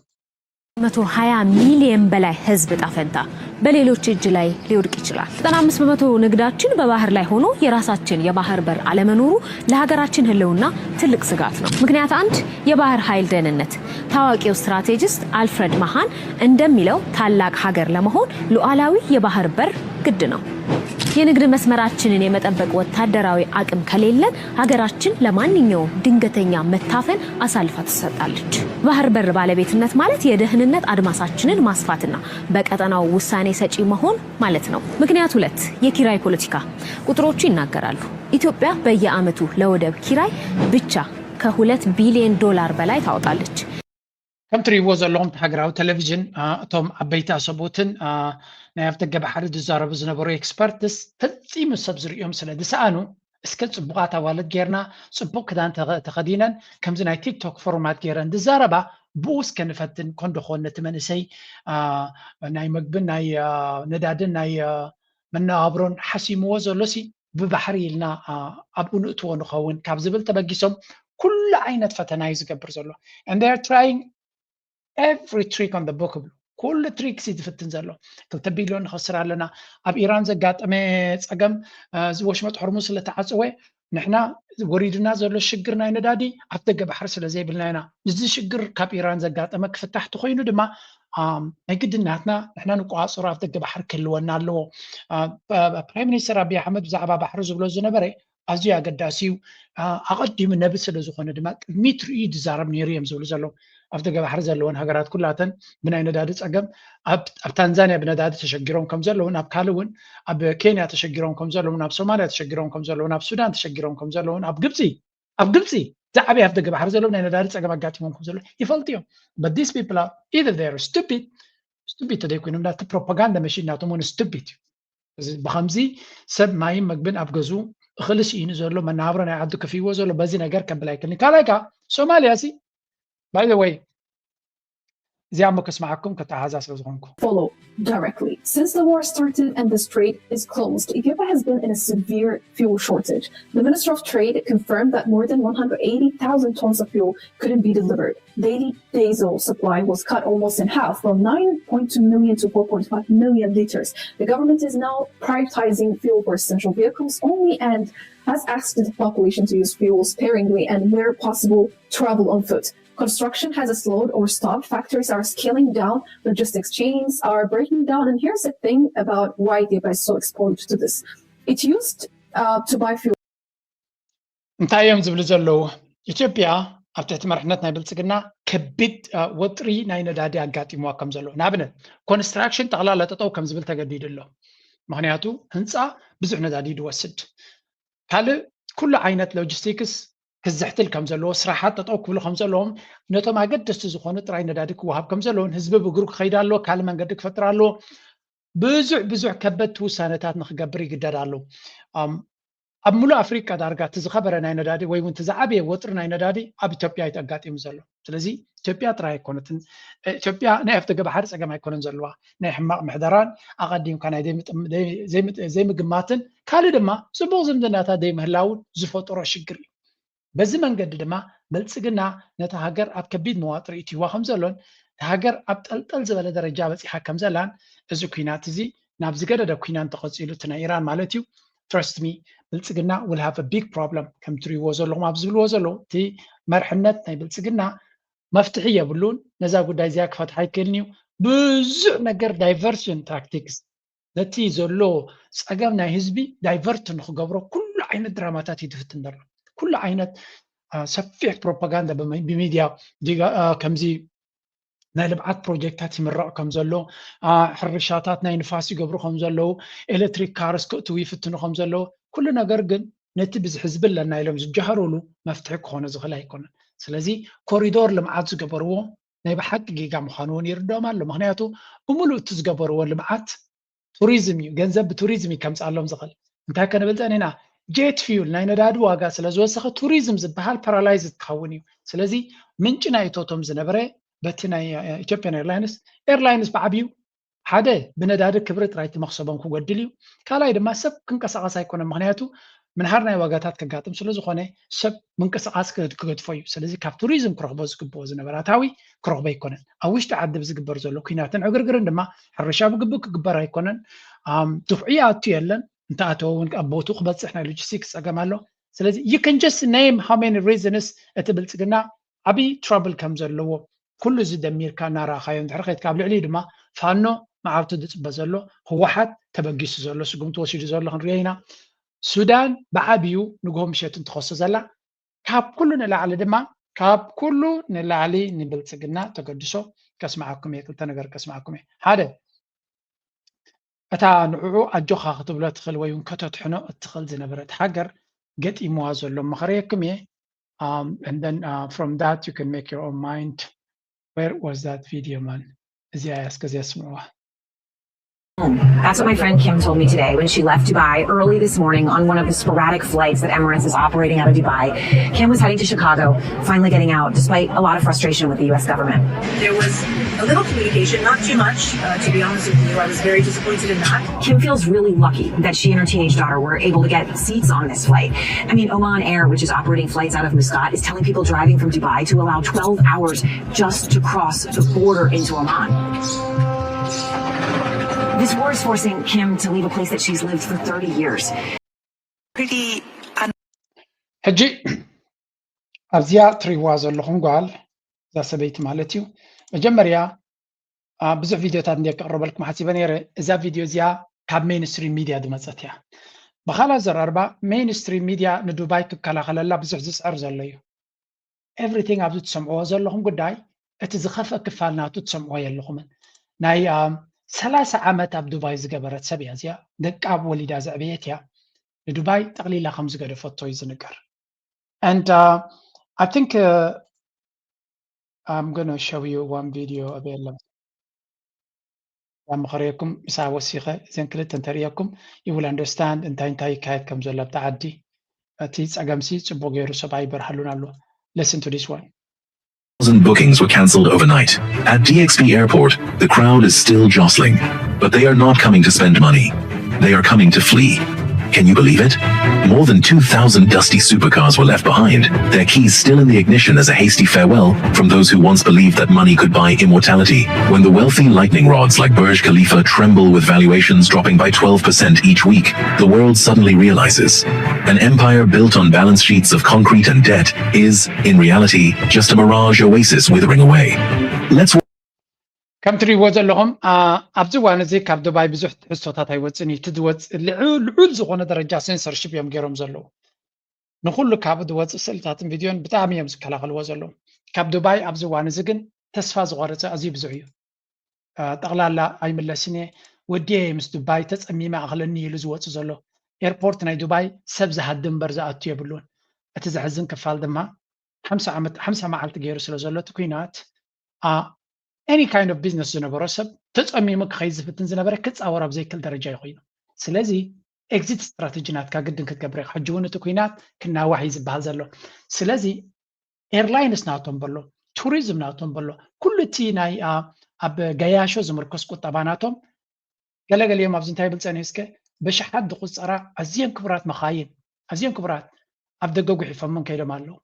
ከ20 ሚሊዮን በላይ ህዝብ እጣ ፈንታ በሌሎች እጅ ላይ ሊወድቅ ይችላል። 95 በመቶ ንግዳችን በባህር ላይ ሆኖ የራሳችን የባህር በር አለመኖሩ ለሀገራችን ህልውና ትልቅ ስጋት ነው። ምክንያት አንድ፣ የባህር ኃይል ደህንነት። ታዋቂው ስትራቴጂስት አልፍረድ ማሃን እንደሚለው፣ ታላቅ ሀገር ለመሆን ሉዓላዊ የባህር በር ግድ ነው። የንግድ መስመራችንን የመጠበቅ ወታደራዊ አቅም ከሌለን፣ ሀገራችን ለማንኛውም ድንገተኛ መታፈን አሳልፋ ትሰጣለች። ባህር በር ባለቤትነት ማለት የደህንነት አድማሳችንን ማስፋትና በቀጠናው ውሳኔ ሰጪ መሆን ማለት ነው። ምክንያት ሁለት፣ የኪራይ ፖለቲካ። ቁጥሮቹ ይናገራሉ። ኢትዮጵያ በየዓመቱ ለወደብ ኪራይ ብቻ ከ2 ቢሊዮን ዶላር በላይ ታወጣለች። ከም ትርእይዎ ዘለኹም፣ እቲ ሃገራዊ ቴሌቪዥን፣ አ፣ እቶም ዓበይቲ ኣሰቦትን፣ አ፣ ናይ ኣፍደገ ባሕሪ ዝዛረቡ ዝነበሩ ኤክስፐርትስ ፈጺሙ ሰብ ዝርእዮም ስለ ዝሰኣኑ፣ እስከ ጽቡቓት ኣዋልድ ጌርና፣ ጽቡቕ ክዳን ተኸ-፣ ተኸዲነን፣ ከምዚ ናይ ቲክቶክ ፎርማት ጌረን ዝዛረባ፣ ብኡ እስከ ንፈትን፣ ኮን ዶ ኾን ነቲ መንእሰይ፣ አ፣ ናይ መግብን ናይ፣ አ፣ ነዳድን ናይ፣ አ፣ መነባብሮን ሓሲምዎ ዘሎሲ፣ ብባሕሪ ኢልና፣ አ፣ ኣብኡ ንእትዎ ንኸውን ካብ ዝብል ተበጊሶም፣ ኩሉ ዓይነት ፈተና እዩ ዝገብር ዘሎ። And they are trying every trick on the book ይብሉ። ኩሉ ትሪክስ እዩ ዝፍትን ዘሎ። 2 ቢልዮን ንኸስር ኣለና። ኣብ ኢራን ዘጋጠመ ጸገም፣ አ፣ እዚ ወሽመጥ ሆርሙዝ ስለ ተዓጸወ፣ ንሕና ወሪድና ዘሎ ሽግር ናይ ነዳዲ ኣብ ደገ ባሕሪ ስለ ዘይብልና ኢና። እዚ ሽግር ካብ ኢራን ዘጋጠመ ክፍታሕ ተኾይኑ ድማ፣ አ፣ ናይ ግድን ናትና ንሕና ንቆጻጸሮ ኣብ ደገ ባሕሪ ክህልወና ኣለዎ። አ፣ ፕ-፣ ፕራይም ሚኒስተር ኣብይ ኣሕመድ ብዛዕባ ባሕሪ ዝብሎ ዝነበረ ኣዝዩ ኣገዳሲ እዩ። አ፣ ኣቐዲሙ ነቢ ስለ ዝኾነ ድማ ቅድሚት ርእዩ ዝዛረብ ነይሩ እዮም ዝብሉ ዘለዉ። ኣብ ደገ ባሕሪ ዘለወን ሃገራት ኩላተን ብናይ ነዳዲ ጸገም ኣብ፣ ኣብ ታንዛንያ ብነዳዲ ተሸጊሮም ከም ዘለውን፣ ኣብ ካልእ እውን ኣብ ኬንያ ተሸጊሮም ከም ዘለውን፣ ኣብ ሶማልያ ተሸጊሮም ከም ዘለውን፣ ኣብ ሱዳን ተሸጊሮም ከም ዘለውን፣ ኣብ ግብጺ፣ ኣብ ግብጺ ዝዓበየ ኣብ ደገ ባሕሪ ዘለዉ ናይ ነዳዲ ጸገም ኣጋጢሞም ከም ዘሎ ይፈልጡ እዮም። But these people are either they are stupid፣ stupid ተደይኮይኖም ናቲ ፕሮፓጋንዳ መሽን ናቶም እውን ስቱፒድ እዩ። እዚ ብኸምዚ ሰብ ማይን መግብን ኣብ ገዝኡ እኽሊ ስኢኑ ዘሎ፣ መነባብሮ ናይ ዓዱ ከፊዎ ዘሎ፣ በዚ ነገር ከብል ኣይክእልን። ካልኣይ ከኣ ሶማልያ ሲ፣ by the way፣ እዚኣ እሞ ከስምዓኩም ከተሓዛ ስለ ዝኾንኩ። Follow directly. Since the war started and the strait is closed, Ethiopia has been in a severe fuel shortage. The Minister of Trade confirmed that more than 180,000 tons of fuel couldn't be delivered. Daily diesel supply was cut almost in half, from 9.2 million to 4.5 million liters. The government is now prioritizing fuel for essential vehicles only and has asked the population to use fuel sparingly and, where possible, travel on foot. Construction has slowed or stopped. Factories are scaling down. Logistics chains are breaking down. And here's the thing about why Ethiopia is so exposed to this. It used, uh, to buy fuel. እንታይ እዮም ዝብሉ ዘለዉ? ኢትዮጵያ ኣብ ትሕቲ መርሕነት ናይ ብልጽግና ከቢድ፣ አ፣ ወጥሪ ናይ ነዳዲ ኣጋጢምዋ ከም ዘሎ፣ ንኣብነት ኮንስትራክሽን ጠቕላላ ጠጠው ከም ዝብል ተገዲዱ ኣሎ። ምኽንያቱ ህንፃ ብዙሕ ነዳዲ ድወስድ፣ ካልእ ኩሉ ዓይነት ሎጂስቲክስ ክዝሕትል ከም ዘለዎ፣ ስራሓት ጠጠው ክብሉ ከም ዘለዎም፣ ነቶም ኣገደስቲ ዝኾኑ ጥራይ ነዳዲ ክወሃብ ከም ዘለዎን ህዝቢ ብእግሩ ክኸይድ ኣለዎ፣ ካልእ መንገዲ ክፈጥር ኣለዎ። ብዙሕ ብዙሕ ከበድቲ ውሳነታት ንክገብር ይግደድ ኣሎ። ኣም፣ ኣብ ሙሉእ ኣፍሪቃ ዳርጋ እቲ ዝኸበረ ናይ ነዳዲ ወይ እውን እቲ ዝዓበየ ወጥሪ ናይ ነዳዲ ኣብ ኢትዮጵያ እዩ ተጋጢሙ ዘሎ። ስለዚ ኢትዮጵያ ጥራይ ኣይኮነትን። ኢትዮጵያ ናይ ኣፍደገ ባሕሪ ጸገም ኣይኮነን ዘለዋ። ናይ ሕማቕ ምሕደራን ኣቐዲምካ ናይ ዘይምጥ-፣ ዘይምጥ-፣ ዘይምግማትን ካልእ ድማ ጽቡቕ ዝምድናታት ዘይምህላውን ዝፈጠሮ ሽግር እዩ። በዚ መንገዲ ድማ ብልጽግና ነታ ሃገር ኣብ ከቢድ መዋጥር እትይዋ ከም ዘሎን፣ እታ ሃገር ኣብ ጠልጠል ዝበለ ደረጃ በጺሓ ከም ዘላን፣ እዚ ኲናት እዚ ናብ ዝገደደ ኲናት እንተቐጺሉ፣ እቲ ናይ ኢራን ማለት እዩ፣ trust me፣ ብልጽግና will have a big problem። ከም ትርእይዎ ዘለኹም፣ ኣብ ዝብልዎ ዘለዉ፣ እቲ መርሕነት ናይ ብልጽግና መፍትሒ የብሉን። ነዛ ጉዳይ እዚኣ ክፈትሓ ኣይክእልን እዩ። ብዙሕ ነገር፣ ዳይቨርሽን ታክቲክስ፣ ነቲ ዘሎ ጸገም ናይ ህዝቢ ዳይቨርት ንክገብሮ ኩሉ ዓይነት ድራማታት እዩ ዝፍትን ዘሎ። ኩሉ ዓይነት፣ አ፣ ሰፊሕ ፕሮፓጋንዳ ብሚ-፣ ብሚድያ ዲጋ-፣ አ፣ ከምዚ ናይ ልምዓት ፕሮጀክታት ይምረቕ ከም ዘሎ፣ አ፣ ሕርሻታት ናይ ንፋስ ይገብሩ ከም ዘለዉ፣ ኤሌክትሪክ ካርስ ክእትዉ ይፍትኑ ከም ዘለዉ፣ ኩሉ ነገር ግን ነቲ ብዝሒ ህዝቢ ኣለና ኢሎም ዝጀሃሩሉ መፍትሒ ክኾነ ዝኽእል ኣይኮነን። ስለዚ ኮሪዶር ልምዓት ዝገበርዎ ናይ ብሓቂ ጌጋ ምዃኑ እውን ይርድኦም ኣሎ። ምኽንያቱ ብምሉእ እቲ ዝገበርዎ ልምዓት ቱሪዝም እዩ፣ ገንዘብ ብቱሪዝም እዩ ከምፅኣሎም ዝኽእል። እንታይ ከንብል ፀኒና? ጄት ፊዩል ናይ ነዳዲ ዋጋ ስለ ዝወሰኸ ቱሪዝም ዝበሃል ፓራላይዝ ክኸውን እዩ። ስለዚ ምንጪ ናይ እቶቶም ዝነበረ በቲ ናይ፣ እ፣ ኢትዮጵያን ኤርላይንስ፣ ኤርላይንስ ብዓብዩ ሓደ ብነዳዲ ክብሪ ጥራይ እቲ መኽሰቦም ክጎድል እዩ። ካልኣይ ድማ ሰብ ክንቀሳቐስ ኣይኮነን። ምኽንያቱ ምንሃር ናይ ዋጋታት ከጋጥም ስለ ዝኾነ ሰብ ምንቅስቃስ ክገድፎ እዩ። ስለዚ ካብ ቱሪዝም ክረኽቦ ዝግብኦ ዝነበረ ኣታዊ ክረኽቦ ኣይኮነን። ኣብ ውሽጢ ዓዲ ብዝግበር ዘሎ ኩናትን ዕግርግርን ድማ ሕርሻ ብግቡእ ክግበር ኣይኮነን። ድኹዒ ኣቱ የለን፣ እንተኣተወ እውን ኣብ ቦቱ ክበፅሕ ናይ ሎጂስቲክስ ፀገም ኣሎ። ስለዚ you can just name how many reasons እቲ ብልፅግና ዓብዪ ትራብል ከም ዘለዎ ኩሉ እዚ ደሚርካ እናረኣኻዮ እንድሕር ከይድካ ኣብ ልዕሊኡ ድማ ፋኖ መዓልቱ ዝፅበ ዘሎ ህወሓት ተበጊሱ ዘሎ ስጉምቲ ወሲዱ ዘሎ ክንሪኦ ኢና። ሱዳን ብዓብዩ ንግሆ ምሸት እንትኸሶ ዘላ ካብ ኩሉ ንላዕሊ ድማ ካብ ኩሉ ንላዕሊ ንብልፅግና ተገድሶ ከስምዓኩም እየ። ክልተ ነገር ከስምዓኩም እየ። ሓደ እታ ንዕዑ ኣጆኻ ክትብሎ ትኽእል ወይ እውን ከተትሕኖ እትኽእል ዝነበረት ሃገር ገጢምዋ ዘሎ መኸረየኩም እየ። Um, and then uh, from that you can make your own mind. Where was that video, man? እዚኣ እያ እስከዚኣ ስምዕዋ። That's what my friend Kim told me today when she left Dubai early this morning on one of the sporadic flights that Emirates is operating out of Dubai. Kim was heading to Chicago, finally getting out despite a lot of frustration with the U S government. There was a little communication, not too much, uh, to be honest with you. I was very disappointed in that. Kim feels really lucky that she and her teenage daughter were able to get seats on this flight. I mean, Oman Air, which is operating flights out of Muscat, is telling people driving from Dubai to allow twelve hours just to cross the border into Oman. This war is forcing Kim to leave a place that she's lived for thirty years. Pretty ሕጂ ኣብዚኣ ትሪዋ ዘለኹም ጓል እዛ ሰበይቲ ማለት እዩ። መጀመርያ ብዙሕ ቪዲዮታት እንደ ክቕርበልኩም ሓሲበ ነይረ። እዛ ቪዲዮ እዚኣ ካብ ሜንስትሪም ሚድያ ዝመፀት እያ። ብኻልእ ኣዘራርባ ሜንስትሪም ሚድያ ንዱባይ ክከላኸለላ ብዙሕ ዝፅዕር ዘሎ እዩ። ኤቭሪቲንግ ኣብዚ ትሰምዕዎ ዘለኹም ጉዳይ እቲ ዝኸፍአ ክፋል ናቱ ትሰምዕዎ የለኹምን። ናይ ሰላሳ ዓመት ኣብ ዱባይ ዝገበረት ሰብ እያ እዚኣ። ደቃ ወሊዳ ዘዕበየት እያ። ንዱባይ ጠቕሊላ ከም ዝገደፈቶ እዩ ዝንገር። And uh, I think uh, I'm going to show you one video available. ምኸረየኩም ምሳ ወሲኸ እዘን ክልተ እንተርእየኩም you will understand እንታይ እንታይ ይካየድ ከም ዘሎ ኣብቲ ዓዲ። እቲ ጸገምሲ ጽቡቅ ገይሩ ሰብኣይ ይበርሃሉን ኣሎ። Listen to this one. Thousand bookings were cancelled overnight. At D X B Airport, the crowd is still jostling, but they are not coming to spend money. They are coming to flee. Can you believe it? More than two thousand dusty supercars were left behind, their keys still in the ignition as a hasty farewell from those who once believed that money could buy immortality. When the wealthy lightning rods like Burj Khalifa tremble with valuations dropping by twelve percent each week, the world suddenly realizes an empire built on balance sheets of concrete and debt is, in reality, just a mirage oasis withering away. Let's ከም ትሪእዎ ዘለኹም ኣብዚ እዋን እዚ ካብ ዱባይ ብዙሕ ትሕዝቶታት ኣይወፅን እዩ። እቲ ዝወፅእ ልዑል ዝኾነ ደረጃ ሴንሰርሺፕ እዮም ገይሮም ዘለዉ። ንኹሉ ካብኡ ዝወፅእ ስእልታትን ቪድዮን ብጣዕሚ እዮም ዝከላኸልዎ ዘለዉ። ካብ ዱባይ ኣብዚ እዋን እዚ ግን ተስፋ ዝቆረፀ ኣዝዩ ብዙሕ እዩ። ጠቕላላ ኣይምለስን እየ፣ ወዲየ ምስ ዱባይ ተፀሚመ ኣኽለኒ ኢሉ ዝወፅእ ዘሎ። ኤርፖርት ናይ ዱባይ ሰብ ዝሃድም እምበር ዝኣቱ የብሉን። እቲ ዘሕዝን ክፋል ድማ ሓምሳ ዓመት ሓምሳ መዓልቲ ገይሩ ስለ ዘሎ እቲ ኩናት any kind of business ዝነበሮ ሰብ ተፀሚሙ ክኸይድ ዝፍትን ዝነበረ ክፃወር ኣብ ዘይክእል ደረጃ እዩ ኮይኑ። ስለዚ ኤግዚት ስትራተጂ ናትካ ግድን ክትገብር ኢኻ። ሕጂ እውን እቲ ኩናት ክናዋሕ እዩ ዝበሃል ዘሎ። ስለዚ ኤርላይንስ ናቶም በሎ፣ ቱሪዝም ናቶም በሎ፣ ኩሉ እቲ ናይ ኣብ ገያሾ ዝምርኮስ ቁጠባ ናቶም ገለገሊኦም ኣብዚ እንታይ ይብል ፀኒሑ እስከ ብሽሓት ዝቁፀራ ኣዝየን ክቡራት መኻይን ኣዝየን ክቡራት ኣብ ደገ ጉሒፎምን ከይዶም ኣለዉ።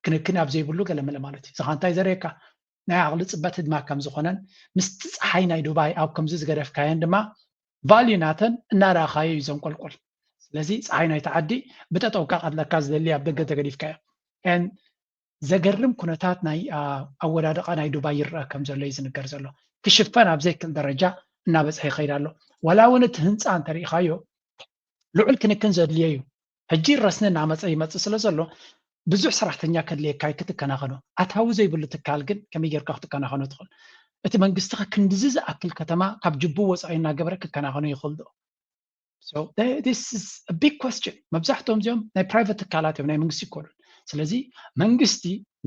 ክንክን ኣብ ዘይብሉ ገለመለ ማለት እዩ። ዝኻ እንታይ ዘርእየካ ናይ ዓቕሊ ፅበት ህድማ ከም ዝኾነን ምስቲ ፀሓይ ናይ ዱባይ ኣብ ከምዚ ዝገደፍካየን ድማ ቫልዩ ናተን እናረኣኻዮ እዩ ዘንቆልቆል። ስለዚ ፀሓይ ናይቲ ዓዲ ብጠጠውካ ቀትለካ ዝደሊ ኣብ ደገ ተገዲፍካዮ። And ዘገርም ኩነታት ናይ ኣወዳድቓ ናይ ዱባይ ይረአ ከም ዘሎ እዩ ዝንገር ዘሎ። ክሽፈን ኣብ ዘይክእል ደረጃ እናበፅሐ ይኸይድ ኣሎ። ዋላ እውን እቲ ህንፃ እንተሪኢኻዮ ልዑል ክንክን ዘድልዮ እዩ። ሕጂ ረስኒ እናመፀ ይመፅእ ስለ ዘሎ ብዙሕ ሰራሕተኛ ከድልየካ እዩ ክትከናኸኖ። ኣታዊ ዘይብሉ ትካል ግን ከመይ ጌርካ ክትከናኸኖ ትኽእል? እቲ መንግስቲ ከ ክንድዚ ዝኣክል ከተማ ካብ ጅቡ ወፃኢ እናገበረ ክከናኸኖ ይኽእል ዶ? So this is a big question. መብዛሕትኦም እዚኦም ናይ ፕራይቨት ትካላት እዮም፣ ናይ መንግስቲ ይኮኑን። ስለዚ መንግስቲ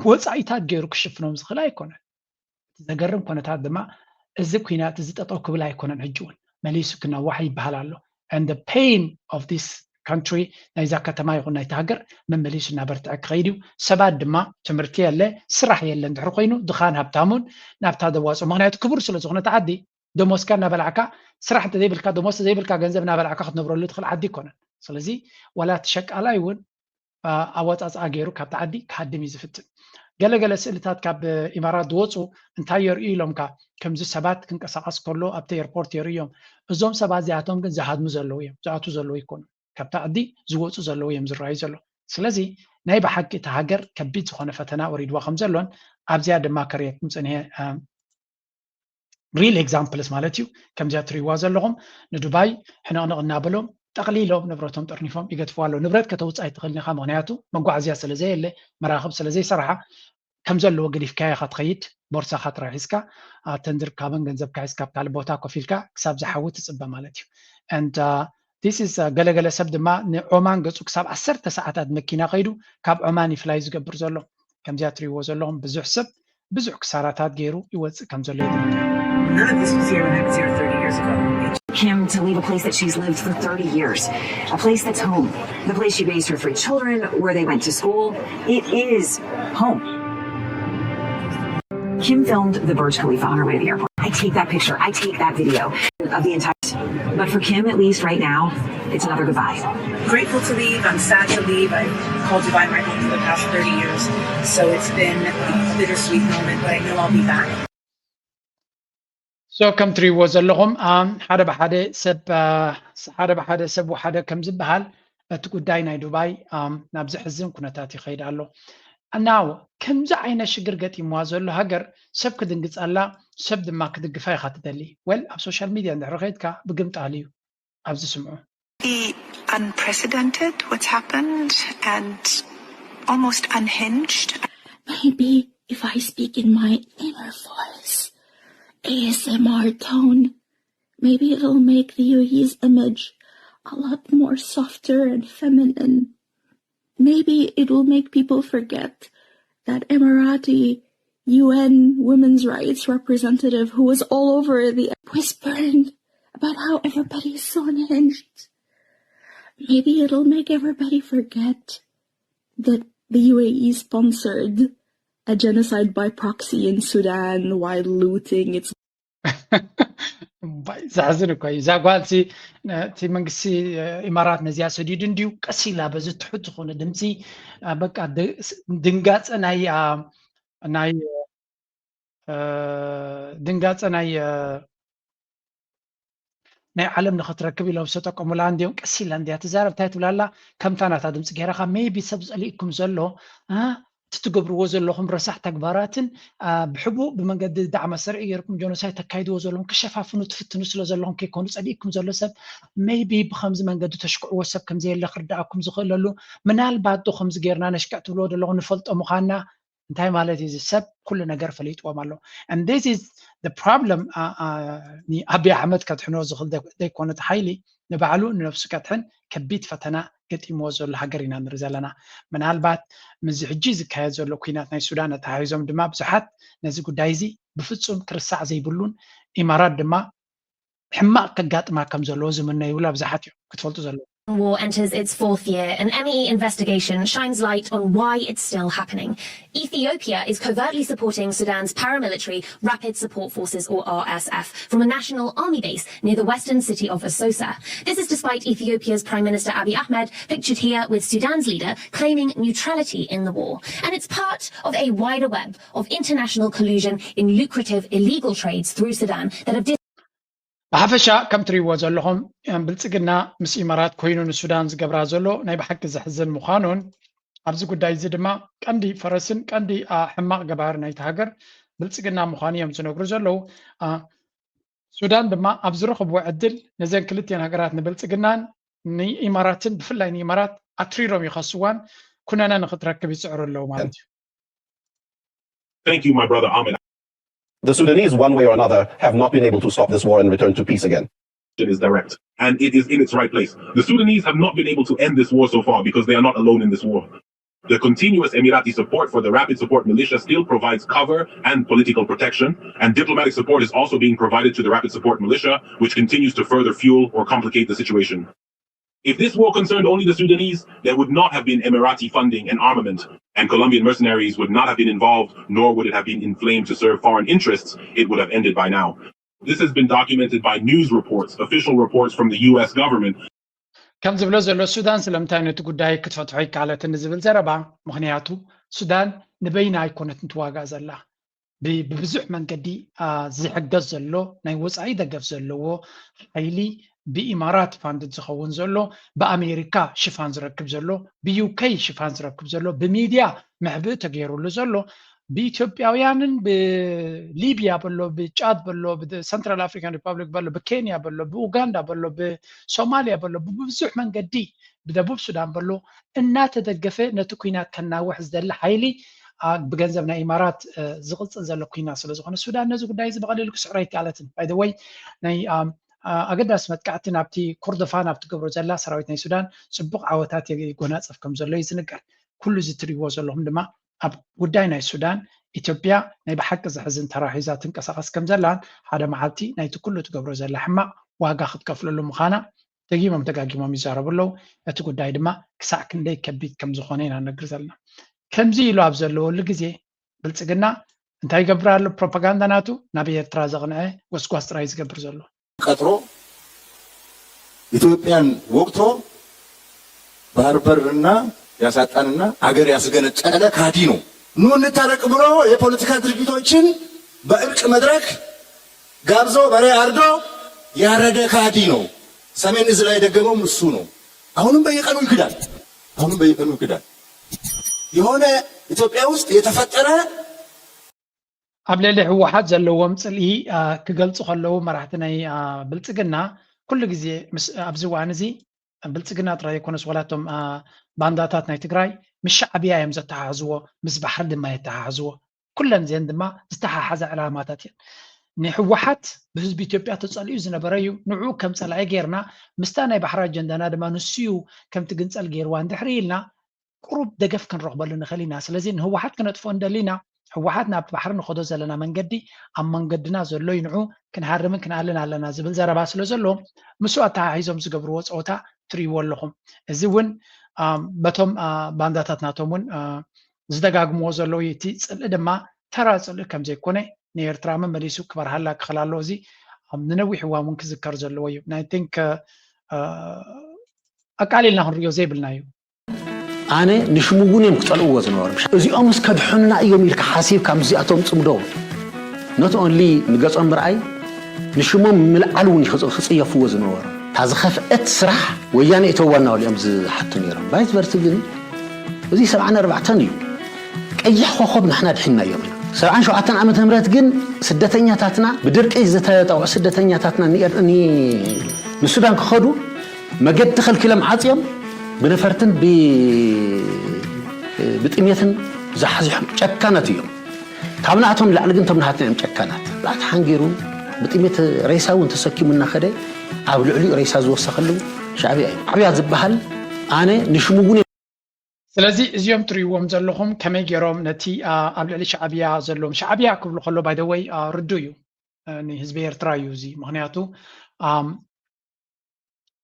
ወፃኢታት ገይሩ ክሽፍኖም ዝኽእል ኣይኮነን። እቲ ዘገርም ኩነታት ድማ እዚ ኩናት እዚ ጠጠው ክብል ኣይኮነን። ሕጂ እውን መሊሱ ክነዋሕ ይበሃል ኣሎ። And the pain of this country ናይዛ ከተማ ይኹን ናይቲ ሃገር መመሊሱ እናበርትዐ ክኸይድ እዩ። ሰባት ድማ ትምህርቲ የለ ስራሕ የለ እንድሕር ኮይኑ ድኻን ሃብታሙን ናብታ ዘዋፅኦ ምክንያቱ ክቡር ስለ ዝኾነ እቲ ዓዲ ደሞዝካ እናበላዕካ፣ ስራሕ እንተዘይብልካ፣ ደሞዝ ዘይብልካ፣ ገንዘብ እናበላዕካ ክትነብረሉ ትኽእል ዓዲ ኣይኮነን። ስለዚ ዋላ እቲ ሸቃላይ እውን ኣወፃፅኣ ገይሩ ካብቲ ዓዲ ክሃድም እዩ ዝፍትን። ገለገለ ስእልታት ካብ ኢማራት ዝወፁ እንታይ የርእዩ ኢሎምካ? ከምዚ ሰባት ክንቀሳቐስ ከሎ ኣብቲ ኤርፖርት የርእዮም። እዞም ሰባት እዚኣቶም ግን ዝሃድሙ ዘለዉ እዮም፣ ዝኣትዉ ዘለዉ ኣይኮኑን። ካብቲ ዓዲ ዝወፁ ዘለዉ እዮም ዝረኣዩ ዘለዉ። ስለዚ ናይ ብሓቂ እቲ ሃገር ከቢድ ዝኾነ ፈተና ወሪድዋ ከም ዘሎን ኣብዚኣ ድማ ከርእየኩም ፀኒሐ። ሪል ኤግዛምፕልስ ማለት እዩ። ከምዚኣ ትሪእዋ ዘለኹም ንዱባይ ሕንቕንቕ እናበሎም ጠቕሊሎም ንብረቶም ጠርኒፎም ይገድፍዋ ኣለዉ። ንብረት ከተውፅእ ኣይትኽእልን ኢኻ፣ ምኽንያቱ መጓዓዝያ ስለ ዘየለ፣ መራኽብ ስለ ዘይሰርሓ፣ ከም ዘለዎ ገዲፍካዮ ኢኻ ትኸይድ። ቦርሳኻ ጥራይ ሒዝካ፣ ኣብተን ዝርካበን ገንዘብካ ሒዝካ ኣብ ካልእ ቦታ ኮፍ ኢልካ ክሳብ ዝሓዊ ትፅበ ማለት እዩ። And this is ገለገለ ሰብ ድማ ንዖማን ገፁ ክሳብ ዓሰርተ ሰዓታት መኪና ከይዱ ካብ ዖማን እዩ ፍላይ ዝገብር ዘሎ። ከምዚኣ ትሪእዎ ዘለኹም ብዙሕ ሰብ ብዙሕ ክሳራታት ገይሩ ይወፅእ ከም ዘሎ ይግምት። None of this was here when I was here thirty years ago. Kim to leave a place that she's lived for thirty years, a place that's home, the place she raised her three children, where they went to school. It is home. Kim filmed the Burj Khalifa on her way to the airport. I take that picture, I take that video of the entire. But for Kim, at least right now, it's another goodbye. Grateful to leave. I'm sad to leave. I've called Dubai my home for the past thirty years, so it's been a bittersweet moment, but I know I'll be back. So ከም ትሪእዎ ዘለኹም ሓደ ብሓደ ሰብ ሓደ ብሓደ ሰብ ሓደ ከም ዝበሃል እቲ ጉዳይ ናይ ዱባይ ናብ ዘሕዝን ኩነታት ይኸይድ ኣሎ። ናው ከምዚ ዓይነት ሽግር ገጢምዋ ዘሎ ሃገር ሰብ ክድንግፀላ ሰብ ድማ ክድግፋ ኢኻ ትደሊ። ወል ኣብ ሶሻል ሚድያ እንድሕር ከይድካ ብግምጣል እዩ ኣብዚ ስምዑ። Unprecedented what's happened and almost unhinged. Maybe if I speak in my inner voice, A S M R tone, maybe it'll make the U A E's image a lot more softer and feminine. Maybe it will make people forget that Emirati U N women's rights representative who was all over the whispering about how everybody's so unhinged. Maybe it'll make everybody forget that the U A E sponsored a genocide by proxy in Sudan while looting its ዘሕዝን እኮ እዩ። እዛ ጓል እቲ መንግስቲ ኢማራት ነዚኣ ሰዲዱ እንዲዩ ቀስ ኢላ በዚ ትሑት ዝኾነ ድምፂ በቃ ድንጋፀ ናይ ናይ ድንጋፀ ናይ ናይ ዓለም ንክትረክብ ኢሎም ዝተጠቀሙላ እንዲዮም ቀስ ኢላ እንዲያ ትዛረብ እንታይ ትብላላ ከምታ ናታ ድምፂ ገይራካ maybe ሰብ ዝፀሊእኩም ዘሎ እቲ ትገብርዎ ዘለኹም ረሳሕ ተግባራትን ብሕቡእ ብመንገዲ ዳዕማ ስርዒ ገይርኩም ጀኖሳይድ ተካይድዎ ዘለኹም ክሸፋፍኑ ትፍትኑ ስለ ዘለኹም ከይኮኑ ፀሊእኩም ዘሎ ሰብ maybe ብከምዚ መንገዲ ተሽክዕዎ ሰብ ከምዘየለ ክርድኣኩም ዝኽእለሉ ምናልባት ዶ ከምዚ ገይርና ነሽክዕ ትብልዎ ዘለኹም ንፈልጦ ምዃንና እንታይ ማለት እዩ ሰብ ኩሉ ነገር ፈሊጥዎም ኣሎ and this is the problem ኣብይ ኣሕመድ ከድሕኖ ዝኽእል ዘይኮነ ሓይሊ ንባዕሉ ንነብሱ ከድሕን ከቢድ ፈተና ገጢምዎ ዘሎ ሃገር ኢና ንርኢ ዘለና። ምናልባት ምስዚ ሕጂ ዝካየድ ዘሎ ኲናት ናይ ሱዳን ኣተሓሒዞም ድማ ብዙሓት ነዚ ጉዳይ እዚ ብፍጹም ክርሳዕ ዘይብሉን ኢማራት ድማ ሕማቕ ከጋጥማ ከም ዘለዎ ዝምነይብሉ ብዙሓት እዮም ክትፈልጡ ዘለዎ። War enters its fourth year, and M E investigation shines light on why it's still happening. Ethiopia is covertly supporting Sudan's paramilitary Rapid Support Forces, or R S F, from a national army base near the western city of Asosa. This is despite Ethiopia's Prime Minister Abiy Ahmed, pictured here with Sudan's leader, claiming neutrality in the war. And it's part of a wider web of international collusion in lucrative illegal trades through Sudan that have ብሓፈሻ ከም ትሪእዎ ዘለኹም ብልፅግና ምስ ኢማራት ኮይኑ ንሱዳን ዝገብራ ዘሎ ናይ ብሓቂ ዘሕዝን ምዃኑን ኣብዚ ጉዳይ እዚ ድማ ቀንዲ ፈረስን ቀንዲ ሕማቕ ገባሪ ናይቲ ሃገር ብልፅግና ምዃኑ እዮም ዝነግሩ ዘለዉ። ሱዳን ድማ ኣብ ዝረኸብዎ ዕድል ነዘን ክልቲኤን ሃገራት ንብልፅግናን ንኢማራትን ብፍላይ ንኢማራት ኣትሪሮም ይኸስዋን ኩነነ ንክትረክብ ይፅዕሩ ኣለዉ ማለት እዩ። Thank you, my brother Ahmed. The Sudanese, one way or another, have not been able to stop this war and return to peace again. Is direct, and it is in its right place. The Sudanese have not been able to end this war so far because they are not alone in this war. The continuous Emirati support for the Rapid Support Militia still provides cover and political protection, and diplomatic support is also being provided to the Rapid Support Militia, which continues to further fuel or complicate the situation. If this war concerned only the Sudanese, there would not have been Emirati funding and armament, and Colombian mercenaries would not have been involved, nor would it have been inflamed to serve foreign interests. It would have ended by now. This has been documented by news reports, official reports from the U S government. ከም ዝብሎ ዘሎ ሱዳን ስለምንታይ ነቲ ጉዳይ ክትፈትሖ ይከኣለትኒ ዝብል ዘረባ፣ ምኽንያቱ ሱዳን ንበይና ኣይኮነትን ትዋጋእ ዘላ። ብብዙሕ መንገዲ ዝሕገዝ ዘሎ ናይ ወፃኢ ደገፍ ዘለዎ ሓይሊ ብኢማራት ፋንድድ ዝኸውን ዘሎ፣ ብኣሜሪካ ሽፋን ዝረክብ ዘሎ፣ ብዩከይ ሽፋን ዝረክብ ዘሎ፣ ብሚድያ መሕብኢ ተገይሩሉ ዘሎ፣ ብኢትዮጵያውያንን ብሊብያ በሎ፣ ብጫድ በሎ፣ ብሰንትራል ኣፍሪካን ሪፐብሊክ በሎ፣ ብኬንያ በሎ፣ ብኡጋንዳ በሎ፣ ብሶማሊያ በሎ፣ ብብዙሕ መንገዲ ብደቡብ ሱዳን በሎ እናተደገፈ ነቲ ኩናት ከናውሕ ዝደሊ ሓይሊ ብገንዘብ ናይ ኢማራት ዝቕፅል ዘሎ ኩናት ስለዝኾነ ሱዳን ነዚ ጉዳይ እዚ ብቐሊሉ ክስዕሮ ኣይከኣለትን። ባይደወይ ናይ ኣገዳሲ መጥቃዕቲ ናብቲ ኮርዶፋን ኣብ ትገብሮ ዘላ ሰራዊት ናይ ሱዳን ፅቡቕ ዓወታት ይጎናፀፍ ከም ዘሎ እዩ ዝንገር። ኩሉ እዚ ትሪእዎ ዘለኹም ድማ ኣብ ጉዳይ ናይ ሱዳን ኢትዮጵያ ናይ ብሓቂ ዘሕዝን ተራ ሒዛ ትንቀሳቐስ ከም ዘላን ሓደ መዓልቲ ናይቲ ኩሉ ትገብሮ ዘላ ሕማቕ ዋጋ ክትከፍለሉ ምዃና ደጊሞም ደጋጊሞም ይዛረቡ ኣለዉ። እቲ ጉዳይ ድማ ክሳዕ ክንደይ ከቢድ ከም ዝኾነ ኢና ንነግር ዘለና። ከምዚ ኢሉ ኣብ ዘለወሉ ግዜ ብልፅግና እንታይ ይገብር ኣሎ? ፕሮፓጋንዳ ናቱ ናብ ኤርትራ ዘቕንዐ ጎስጓስ ጥራይ ዝገብር ዘሎ። ቀጥሮ ኢትዮጵያን ወቅቶ ባህር በርና ያሳጣንና አገር ያስገነጠለ ካዲ ነው። ኑ እንታረቅ ብሎ የፖለቲካ ድርጅቶችን በእርቅ መድረክ ጋብዞ በሬ አርዶ ያረደ ካዲ ነው። ሰሜን እዝ ላይ ደገመውም እሱ ነው። አሁንም በየቀኑ ይክዳል። አሁንም በየቀኑ ይክዳል። የሆነ ኢትዮጵያ ውስጥ የተፈጠረ ኣብ ልዕሊ ህወሓት ዘለዎም ፅልኢ ክገልፁ ከለዉ መራሕቲ ናይ ብልፅግና ኩሉ ግዜ ኣብዚ እዋን እዚ ብልፅግና ጥራይ ኣይኮነስ ዋላቶም ባንዳታት ናይ ትግራይ ምስ ሻዕብያ እዮም ዘተሓሕዝዎ፣ ምስ ባሕሪ ድማ የተሓሕዝዎ። ኩለን እዚአን ድማ ዝተሓሓዛ ዕላማታት እየን። ንህወሓት ብህዝቢ ኢትዮጵያ ተፀሊኡ ዝነበረ እዩ። ንዕኡ ከም ፀላኢ ጌርና ምስታ ናይ ባሕሪ ኣጀንዳና ድማ ንሱ እዩ ከምቲ ግንፀል ጌርዋ እንድሕሪ ኢልና ቁሩብ ደገፍ ክንረኽበሉ ንኽእል ኢና። ስለዚ ንህወሓት ክነጥፍኦ እንደሊና ህወሓት ናብቲ ባሕሪ ንኸዶ ዘለና መንገዲ ኣብ መንገድና ዘሎ እዩ፣ ንዑ ክንሃርምን ክንኣልን ኣለና ዝብል ዘረባ ስለ ዘሎ ምስኡ ኣተሓሒዞም ዝገብርዎ ፀወታ ትርእይዎ ኣለኹም። እዚ እውን በቶም ባንዳታት ናቶም እውን ዝደጋግምዎ ዘለዉ እቲ ፅልኢ ድማ ተራ ፅልኢ ከም ዘይኮነ ንኤርትራ መመሊሱ ክበርሃላ ክኽእል ኣለዎ። እዚ ንነዊሕ እዋን እውን ክዝከር ዘለዎ እዩ። ናይ ቲንክ ኣቃሊልና ክንሪኦ ዘይብልና እዩ። ኣነ ንሽሙ እውን እዮም ክፀልእዎ ዝነበሩ። እዚኦምስ ከድሑንና እዮም ኢልካ ሓሲብካ ምስዚኣቶም ፅምዶ። ኖት ኦንሊ ንገፆም ምርኣይ ንሽሞም ምልዓል እውን ክፅየፍዎ ዝነበሩ። እታ ዝኸፍአት ስራሕ ወያነ እተዋ እናበሉ እዮም ዝሓቱ ነይሮም። ቫይስ ቨርሲ ግን እዚ ሰብዓን ኣርባዕተን እዩ። ቀይሕ ኮኸብ ንሕና ድሒንናዮም ኢና። ሰብዓን ሸውዓተን ዓመተ ምህረት ግን ስደተኛታትና ብድርቂ ዝተጠቕዑ ስደተኛታትና ንሱዳን ክኸዱ መገዲ ከልኪሎም ዓፅዮም ብነፈርትን ብጥሜትን ዝሓዝሖም ጨካናት እዮም። ካብ ንኣቶም ንላዕሊ ግን እቶም ናሃትና እዮም ጨካናት። ላዕቲ ሓንጊሩ ብጥሜት ሬሳ እውን ተሰኪሙ እናኸደ ኣብ ልዕሊኡ ሬሳ ዝወሰኸሉ ሻዕብያ እዩ። ሻዕብያ ዝበሃል ኣነ ንሽሙ እውን ስለዚ እዚኦም ትርእይዎም ዘለኹም ከመይ ገይሮም ነቲ ኣብ ልዕሊ ሻዕብያ ዘለዎም ሻዕብያ ክብሉ ከሎ ባይደወይ ርዱ እዩ ንህዝቢ ኤርትራ እዩ እዚ። ምክንያቱ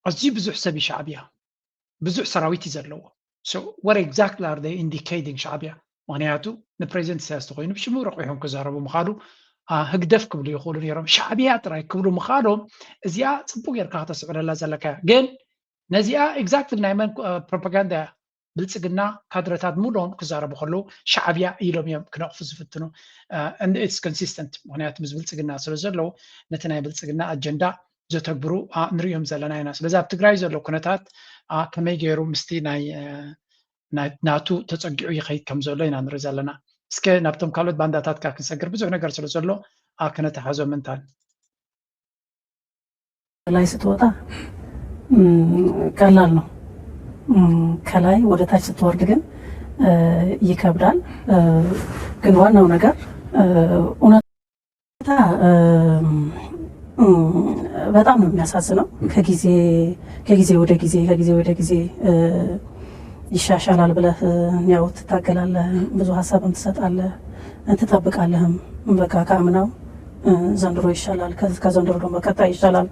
ኣዝዩ ብዙሕ ሰብ እዩ ሻዕብያ፣ ብዙሕ ሰራዊት እዩ ዘለዎ። What exactly are they indicating ሻዕብያ? ምክንያቱ ንፕሬዚደንት ኢሳያስ ተኮይኑ ብሽሙ ረቂሖም ክዛረቡ ምኻዱ ህግደፍ ክብሉ ይኽእሉ ነይሮም። ሻዕብያ ጥራይ ክብሉ ምኻዶም እዚኣ ፅቡቅ ጌርካ ከተስዕረላ ዘለካ። ግን ነዚኣ exactly ናይ መን ፕሮፓጋንዳ እያ? ብልፅግና ካድረታት ሙሉኦም ክዛረቡ ከለዉ ሻዕብያ ኢሎም እዮም ክነቕፉ ዝፍትኑ። It's consistent፣ ምክንያቱ ምስ ብልፅግና ስለ ዘለዉ ነቲ ናይ ብልፅግና ኣጀንዳ ዘተግብሩ ንሪኦም ዘለና ኢና። ስለዚ ኣብ ትግራይ ዘሎ ኩነታት ከመይ ገይሩ ምስቲ ናይ ናቱ ተፀጊዑ ይኸይድ ከም ዘሎ ኢና ንርኢ ዘለና። እስከ ናብቶም ካልኦት ባንዳታት ካ ክንሰግር ብዙሕ ነገር ስለ ዘሎ ክነተሓዞ ምንታን ላይ ስትወጣ ቀላል ነው። ከላይ ወደ ታች ስትወርድ ግን ይከብዳል። ግን ዋናው ነገር እውነት በጣም ነው የሚያሳዝነው። ከጊዜ ከጊዜ ወደ ጊዜ ከጊዜ ወደ ጊዜ ይሻሻላል ብለህ ያው ትታገላለህ፣ ብዙ ሀሳብም ትሰጣለህ፣ ትጠብቃለህም። በቃ ከአምናው ዘንድሮ ይሻላል፣ ከዘንድሮ ደግሞ ቀጣይ ይሻላል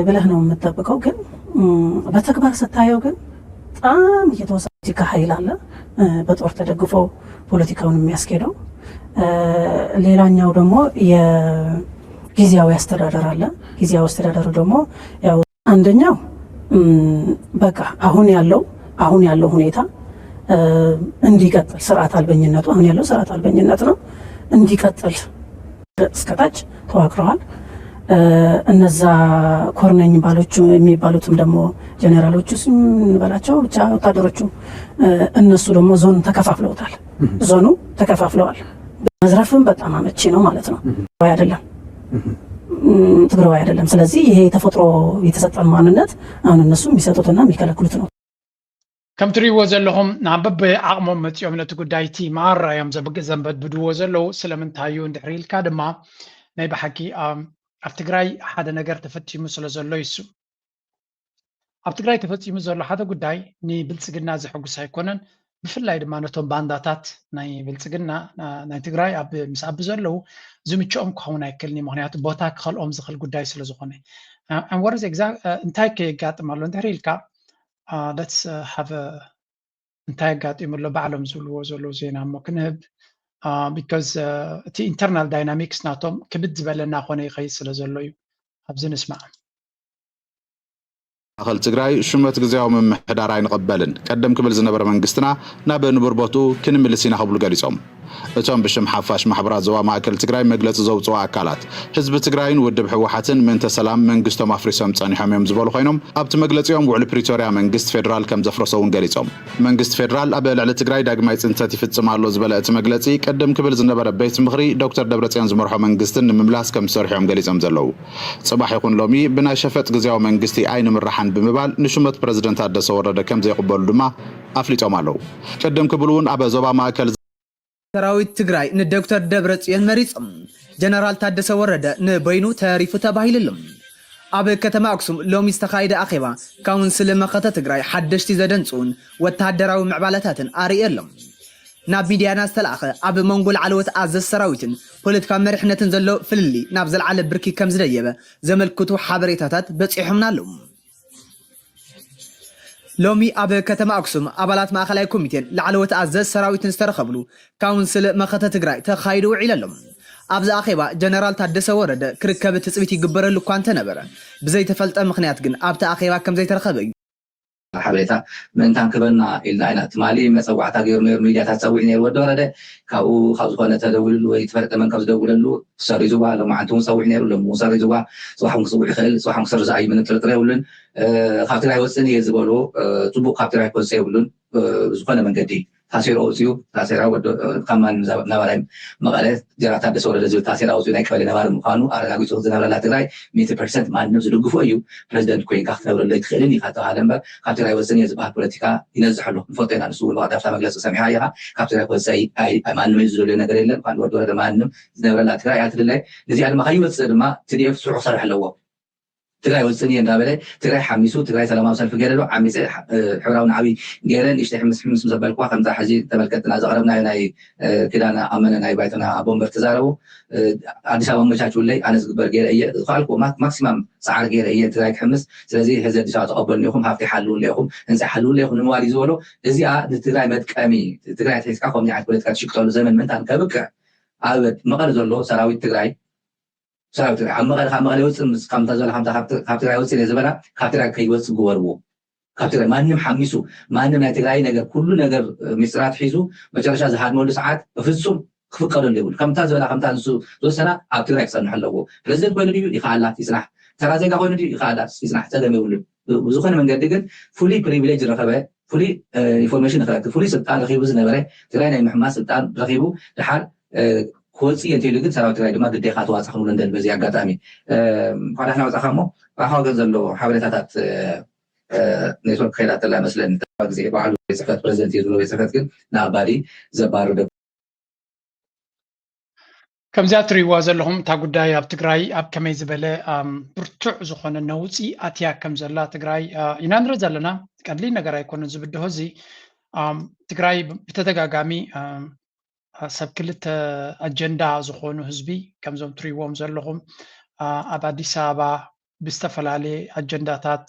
ብለህ ነው የምትጠብቀው። ግን በተግባር ስታየው ግን በጣም እየተወሰነ ፖለቲካ ኃይል አለ በጦር ተደግፎ ፖለቲካውን የሚያስኬደው። ሌላኛው ደግሞ ጊዜያዊ አስተዳደር አለ። ጊዜያዊ አስተዳደሩ ደግሞ ያው አንደኛው በቃ አሁን ያለው አሁን ያለው ሁኔታ እንዲቀጥል፣ ስርዓት አልበኝነቱ አሁን ያለው ስርዓት አልበኝነት ነው፣ እንዲቀጥል እስከታች ተዋቅረዋል። እነዛ ኮርነኝ ባሎቹ የሚባሉትም ደግሞ ጀኔራሎቹ ስም እንበላቸው ብቻ ወታደሮቹ እነሱ ደግሞ ዞን ተከፋፍለውታል። ዞኑ ተከፋፍለዋል። መዝረፍም በጣም አመቺ ነው ማለት ነው። አይደለም ትግራዊ አይደለም። ስለዚህ ይሄ የተፈጥሮ የተሰጠን ማንነት አሁን እነሱ የሚሰጡትና የሚከለክሉት ነው። ከም ትሪእዎ ዘለኹም ናብ በብዓቕሞም መፂኦም ነቲ ጉዳይ እቲ ማራ እዮም ዘንበድብድዎ ዘለዉ። ስለምንታይ እዩ እንድሕሪ ኢልካ ድማ ናይ ብሓቂ ኣብ ትግራይ ሓደ ነገር ተፈፂሙ ስለ ዘሎ ይሱ ኣብ ትግራይ ተፈፂሙ ዘሎ ሓደ ጉዳይ ንብልፅግና ዘሐጉስ ኣይኮነን። ብፍላይ ድማ ነቶም ባንዳታት ናይ ብልፅግና ናይ ትግራይ ኣብ ምስ ኣብ ዘለዉ ዝምችኦም ክኸውን ኣይክልን እዩ። ምክንያቱ ቦታ ክኸልኦም ዝኽእል ጉዳይ ስለ ዝኾነ። And what is exact እንታይ ከየጋጥም ኣሎ እንድሕሪ ኢልካ let's have እንታይ ኣጋጢሙ ኣሎ ባዕሎም ዝብልዎ ዘለዉ ዜና እሞ ክንህብ because እቲ internal dynamics ናቶም ክብድ ዝበለ እናኾነ ይኸይድ ስለ ዘሎ እዩ። ኣብዚ ንስማዕ። ማእኸል ትግራይ ሹመት ግዝያዊ ምምሕዳር ኣይንቕበልን፣ ቀደም ክብል ዝነበረ መንግስትና ናብ ንቡር ቦትኡ ክንምልስ ኢና ክብሉ ገሊፆም። እቶም ብሽም ሓፋሽ ማሕበራት ዞባ ማእከል ትግራይ መግለፂ ዘውፅኡ ኣካላት ህዝቢ ትግራይን ውድብ ህወሓትን ምእንተ ሰላም መንግስቶም ኣፍሪሶም ፀኒሖም እዮም ዝበሉ ኮይኖም ኣብቲ መግለፂኦም ውዕሊ ፕሪቶርያ መንግስቲ ፌዴራል ከም ዘፍረሶ እውን ገሊፆም። መንግስቲ ፌዴራል ኣብ ልዕሊ ትግራይ ዳግማይ ፅንተት ይፍፅም ኣሎ ዝበለ እቲ መግለፂ ቅድም ክብል ዝነበረ ቤት ምኽሪ ዶክተር ደብረፅዮን ዝመርሖ መንግስትን ንምምላስ ከም ዝሰርሑ እዮም ገሊፆም ዘለዉ። ፅባሕ ይኹን ሎሚ ብናይ ሸፈጥ ግዝያዊ መንግስቲ ኣይንምራሕን ብምባል ንሹመት ፕረዚደንት ታደሰ ወረደ ከም ዘይቕበሉ ድማ ኣፍሊጦም ኣለዉ። ቅድም ክብል እውን ኣብ ዞባ ማእከል ሰራዊት ትግራይ ንዶክተር ደብረፅዮን መሪፆም። ጀነራል ታደሰ ወረደ ንበይኑ ተሪፉ ተባሂሉሉ። ኣብ ከተማ ኣክሱም ሎሚ ዝተኻየደ ኣኼባ ካውንስል መኸተ ትግራይ ሓደሽቲ ዘደንፅኡን ወተሃደራዊ ምዕባለታትን ኣርእየሎም። ናብ ሚድያና ዝተላእኸ ኣብ መንጎ ላዕለዎት ኣዘዝ ሰራዊትን ፖለቲካዊ መሪሕነትን ዘሎ ፍልልይ ናብ ዝለዓለ ብርኪ ከም ዝደየበ ዘመልክቱ ሓበሬታታት በፂሖምና ኣለዉ። ሎሚ ኣብ ከተማ ኣክሱም ኣባላት ማእኸላይ ኮሚቴን ላዕለዎት ኣዘዝ ሰራዊትን ዝተረኸብሉ ካውንስል መኸተ ትግራይ ተኻይዱ ውዒሉ ኣሎ። ኣብዚ ኣኼባ ጀነራል ታደሰ ወረደ ክርከብ ትፅቢት ይግበረሉ እኳ እንተነበረ ብዘይተፈልጠ ምኽንያት ግን ኣብቲ ኣኼባ ከም ዘይተረኸበ እዩ። ሓበሬታ ምእንታን ክበና ኢልና ኢና። ትማሊ መፀዋዕታ ገይሩ ነይሩ ሚድያታት ፀዊዑ ነይሩ ወዲ ወረደ ካብኡ ካብ ዝኾነ ተደውልሉ ወይ ትፈልጠ መን ካብ ዝደውለሉ ሰሪዝዋ ሎማዓንቲ እውን ፀዊዑ ነይሩ ሎም እውን ሰሪዝዋ ፅባሕ እውን ክፅውዕ ይኽእል ፅባሕ እውን ክሰርዝ ኣዩ ምንም ጥርጥር የብሉን። ካብ ትግራይ ወፅን እየ ዝበሉ ፅቡቅ ካብ ትግራይ ክወፅእ የብሉን። ብዝኾነ መንገዲ ታሴራ ወፅዩ ታሴራ ወዶ ካብ ማንም ነባራይ መቐለ ጀራ ታደሰ ወረደ ዝብል ታሴራ ወፅዩ ናይ ቀበሌ ነባሪ ምዃኑ ኣረጋጊፁ ዝነብረላ ትግራይ ሚእቲ ፐርሰንት ማንም ዝድግፎ እዩ። ፕረዚደንት ኮይንካ ክትነብረሉ ኣይትኽእልን ኢኻ ተባሃለ እምበር ካብ ትግራይ ወፅን እየ ዝበሃል ፖለቲካ ይነዝሕ ኣሎ ንፈልጦ ኢና። ንሱ እውን ብቐዳፍታ መግለፂ ሰሚዕካ ኢኻ ካብ ትግራይ ክወፅእ ማንም እዩ ዝደልዮ ነገር የለን። ኳን ወዲ ወረደ ማንም ዝነብረላ ትግራይ እያ ትድላይ። ነዚኣ ድማ ከይወፅእ ድማ ትዲኤፍ ስርሑ ክሰርሕ ኣለዎ። ትግራይ ወፅን እየ እንዳበለ ትግራይ ሓሚሱ ትግራይ ሰላማዊ ሰልፊ ገይረ ዶ ዓሚፀ ሕብራዊ ንዓብይ ገይረ ንእሽተይ ሕምስ ሕምስ ዘበልኩዋ ከምዛ ሕዚ ተመልከትና ዘቕረብናዮ ናይ ክዳን ኣመነ ናይ ባይቶና ኣቦ ወንበር ተዛረቡ። ኣዲስ ኣበባ ኣመቻችውለይ ኣነ ዝግበር ገይረ እየ ዝኸኣልኩ ማክሲማም ፃዕሪ ገይረ እየ ትግራይ ክሕምስ። ስለዚ ሕዚ ኣዲስ ኣበባ ተቐበሉኒ ኢኹም ሃፍቲ ሓልውለ ኢኹም ህንፃ ሓልውለ ኢኹም ንምባል እዩ ዝበሎ። እዚኣ ንትግራይ መጥቀሚ ትግራይ ኣትሒዝካ ከምዚ ዓይነት ፖለቲካ ትሽቅጠሉ ዘመን ምእንታን ከብቅዕ ኣብ መቐለ ዘሎ ሰራዊት ትግራይ ሰራዊት ትግራይ ኣብ መቐለ ካብ መቐለ ይወፅእ ምስ ከምታ ዝበላ ከምታ ካብ ትግራይ ወፅእ እየ ዝበላ ካብ ትግራይ ከይወፅእ ግበርዎ። ካብ ትግራይ ማንም ሓሚሱ ማንም ናይ ትግራይ ነገር ኩሉ ነገር ሚስጥራት ሒዙ መጨረሻ ዝሃድመሉ ሰዓት በፍፁም ክፍቀደሉ የብሉ። ከምታ ዝበላ ከምታ ንሱ ዝወሰና ኣብ ትግራይ ክፀንሕ ኣለዎ። ፕረዚደንት ኮይኑ ድዩ ይኽኣላ ይፅናሕ። ተራ ዜጋ ኮይኑ ድዩ ይኽኣላ ይፅናሕ። ፀገም የብሉን። ብዝኾነ መንገዲ ግን ፍሉይ ፕሪቪሌጅ ዝረኸበ ፍሉይ ኢንፎርሜሽን ንክረክብ ፍሉይ ስልጣን ረኺቡ ዝነበረ ትግራይ ናይ ምሕማስ ስልጣን ረኺቡ ድሓር ክወፅእ እየ እንተኢሉ ግን ሰራዊት ትግራይ ድማ ግዴኻ ተዋፅእ ክንብሎ ንደሊ በዚ ኣጋጣሚ። እንኳዕ ዳሕና ወፃእኻ እሞ ብኣኻ ወገን ዘሎ ሓበሬታታት ኔትወርክ ከይዳ ተላ መስለኒ። ግዜ ባዕሉ ቤት ፅሕፈት ፕረዚደንት እዩ ዝብሎ ቤት ፅሕፈት ግን ንኣባዲ ዘባርር ከምዚኣ ትሪእዋ ዘለኹም እታ ጉዳይ ኣብ ትግራይ ኣብ ከመይ ዝበለ ብርቱዕ ዝኾነ ነውፂ ኣትያ ከም ዘላ ትግራይ ኢና ንርኢ ዘለና። ቀሊል ነገር ኣይኮነን ዝብድሆ እዚ ትግራይ ብተደጋጋሚ ሰብ ክልተ ኣጀንዳ ዝኾኑ ህዝቢ ከምዞም ትሪእዎም ዘለኹም ኣብ ኣዲስ ኣበባ ብዝተፈላለየ ኣጀንዳታት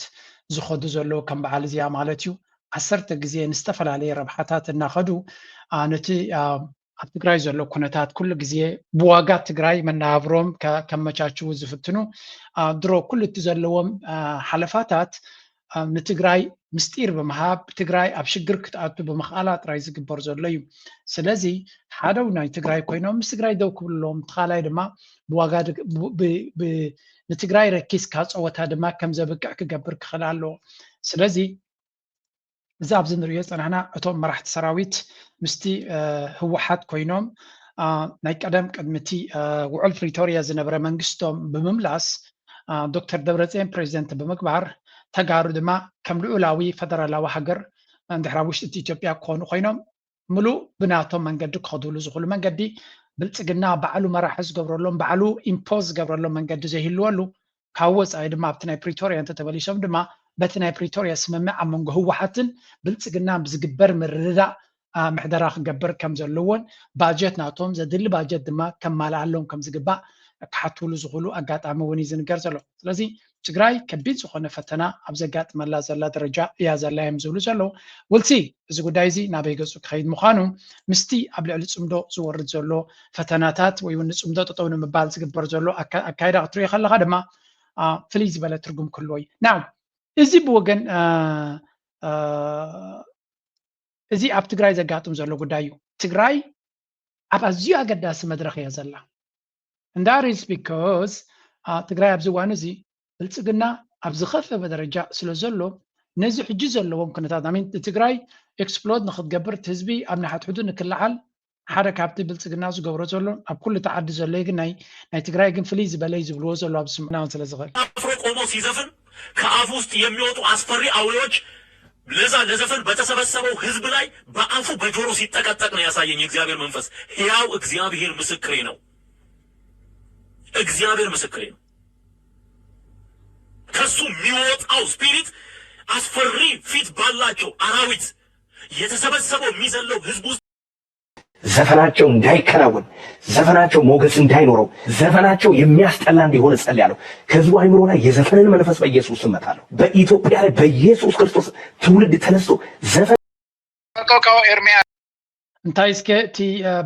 ዝኸዱ ዘለዉ ከም በዓል እዚኣ ማለት እዩ ዓሰርተ ግዜ ንዝተፈላለየ ረብሓታት እናኸዱ ነቲ ኣብ ትግራይ ዘሎ ኩነታት ኩሉ ግዜ ብዋጋ ትግራይ መነባብሮም ከመቻችዉ ዝፍትኑ ድሮ ኩሉ እቲ ዘለዎም ሓለፋታት ንትግራይ ምስጢር ብምሃብ ትግራይ ኣብ ሽግር ክትኣቱ ብምኽኣላ ጥራይ ዝግበር ዘሎ እዩ። ስለዚ ሓደ ናይ ትግራይ ኮይኖም ምስ ትግራይ ደው ክብሉ ኣለዎም። እቲ ካልኣይ ድማ ብዋጋ ንትግራይ ረኪስካ ፀወታ ድማ ከም ዘብቅዕ ክገብር ክኽእል ኣለዎ። ስለዚ እዚ ኣብዚ ንሪኦ ዝፀናሕና እቶም መራሕቲ ሰራዊት ምስቲ ህወሓት ኮይኖም ናይ ቀደም ቅድሚ እቲ ውዕል ፕሪቶርያ ዝነበረ መንግስቶም ብምምላስ ዶክተር ደብረፅዮን ፕሬዚደንት ብምግባር ተጋሩ ድማ ከም ልኡላዊ ፈደራላዊ ሃገር እንድሕር ኣብ ውሽጢ እቲ ኢትዮጵያ ክኾኑ ኮይኖም ምሉእ ብናቶም መንገዲ ክኸድሉ ዝኽእሉ መንገዲ ብልፅግና ባዕሉ መራሒ ዝገብረሎም ባዕሉ ኢምፖዝ ዝገብረሎም መንገዲ ዘይህልወሉ ካብ ወፃኢ ድማ ኣብቲ ናይ ፕሪቶርያ እንተተመሊሶም ድማ በቲ ናይ ፕሪቶርያ ስምምዕ ኣብ መንጎ ህወሓትን ብልፅግናን ብዝግበር ምርድዳእ ምሕደራ ክገብር ከም ዘለዎን ባጀት ናቶም ዘድሊ ባጀት ድማ ከማልኣሎም ከም ዝግባእ ክሓትሉ ዝኽእሉ ኣጋጣሚ እውን እዩ ዝንገር ዘሎ። ስለዚ ትግራይ ከቢድ ዝኾነ ፈተና ኣብ ዘጋጥመላ ዘላ ደረጃ እያ ዘላ እዮም ዝብሉ ዘለዉ። ውልሲ እዚ ጉዳይ እዚ ናበይ ገፁ ክኸይድ ምዃኑ ምስቲ ኣብ ልዕሊ ፅምዶ ዝወርድ ዘሎ ፈተናታት ወይ እውን ንፅምዶ ጠጠው ንምባል ዝግበር ዘሎ ኣካይዳ ክትሪኦ ከለኻ ድማ ፍልይ ዝበለ ትርጉም ክህልዎ እዩ። ናው እዚ ብወገን እዚ ኣብ ትግራይ ዘጋጥም ዘሎ ጉዳይ እዩ። ትግራይ ኣብ ኣዝዩ ኣገዳሲ መድረኽ እያ ዘላ። And that is because ትግራይ ኣብዚ እዋን እዚ ብልፅግና ኣብ ዝኸፈበ ደረጃ ስለ ዘሎ ነዚ ሕጂ ዘለዎም ኩነታት ትግራይ ኤክስፕሎድ ንክትገብር እቲ ህዝቢ ኣብ ንሓድሕዱ ንክለዓል ሓደ ካብቲ ብልፅግና ዝገብሮ ዘሎ ኣብ ኩሉ እቲ ዓዲ ዘሎ ግን ናይ ናይ ትግራይ ግን ፍልይ ዝበለ እዩ ዝብልዎ ዘሎ ኣብዚ ስምናውን ስለ ዝኽእል አፍሮ ቆሞ ሲዘፍን ከአፉ ውስጥ የሚወጡ አስፈሪ አውሬዎች ለዛ ለዘፈን በተሰበሰበው ህዝብ ላይ በአፉ በጆሮ ሲጠቀጠቅ ነው ያሳየኝ የእግዚአብሔር መንፈስ። ሕያው እግዚአብሔር ምስክሬ ነው። እግዚአብሔር ምስክሬ ነው። ከሱ የሚወጣው ስፒሪት አስፈሪ ፊት ባላቸው አራዊት የተሰበሰበው የሚዘለው ህዝብ ውስጥ ዘፈናቸው እንዳይከናወን፣ ዘፈናቸው ሞገስ እንዳይኖረው፣ ዘፈናቸው የሚያስጠላ እንዲሆን እጸልያለሁ። ከህዝቡ አይምሮ ላይ የዘፈንን መንፈስ በኢየሱስ ስም እመታለሁ። በኢትዮጵያ ላይ በኢየሱስ ክርስቶስ ትውልድ ተነስቶ ዘፈን Kakaw Ermias. እንታይ እስከ እቲ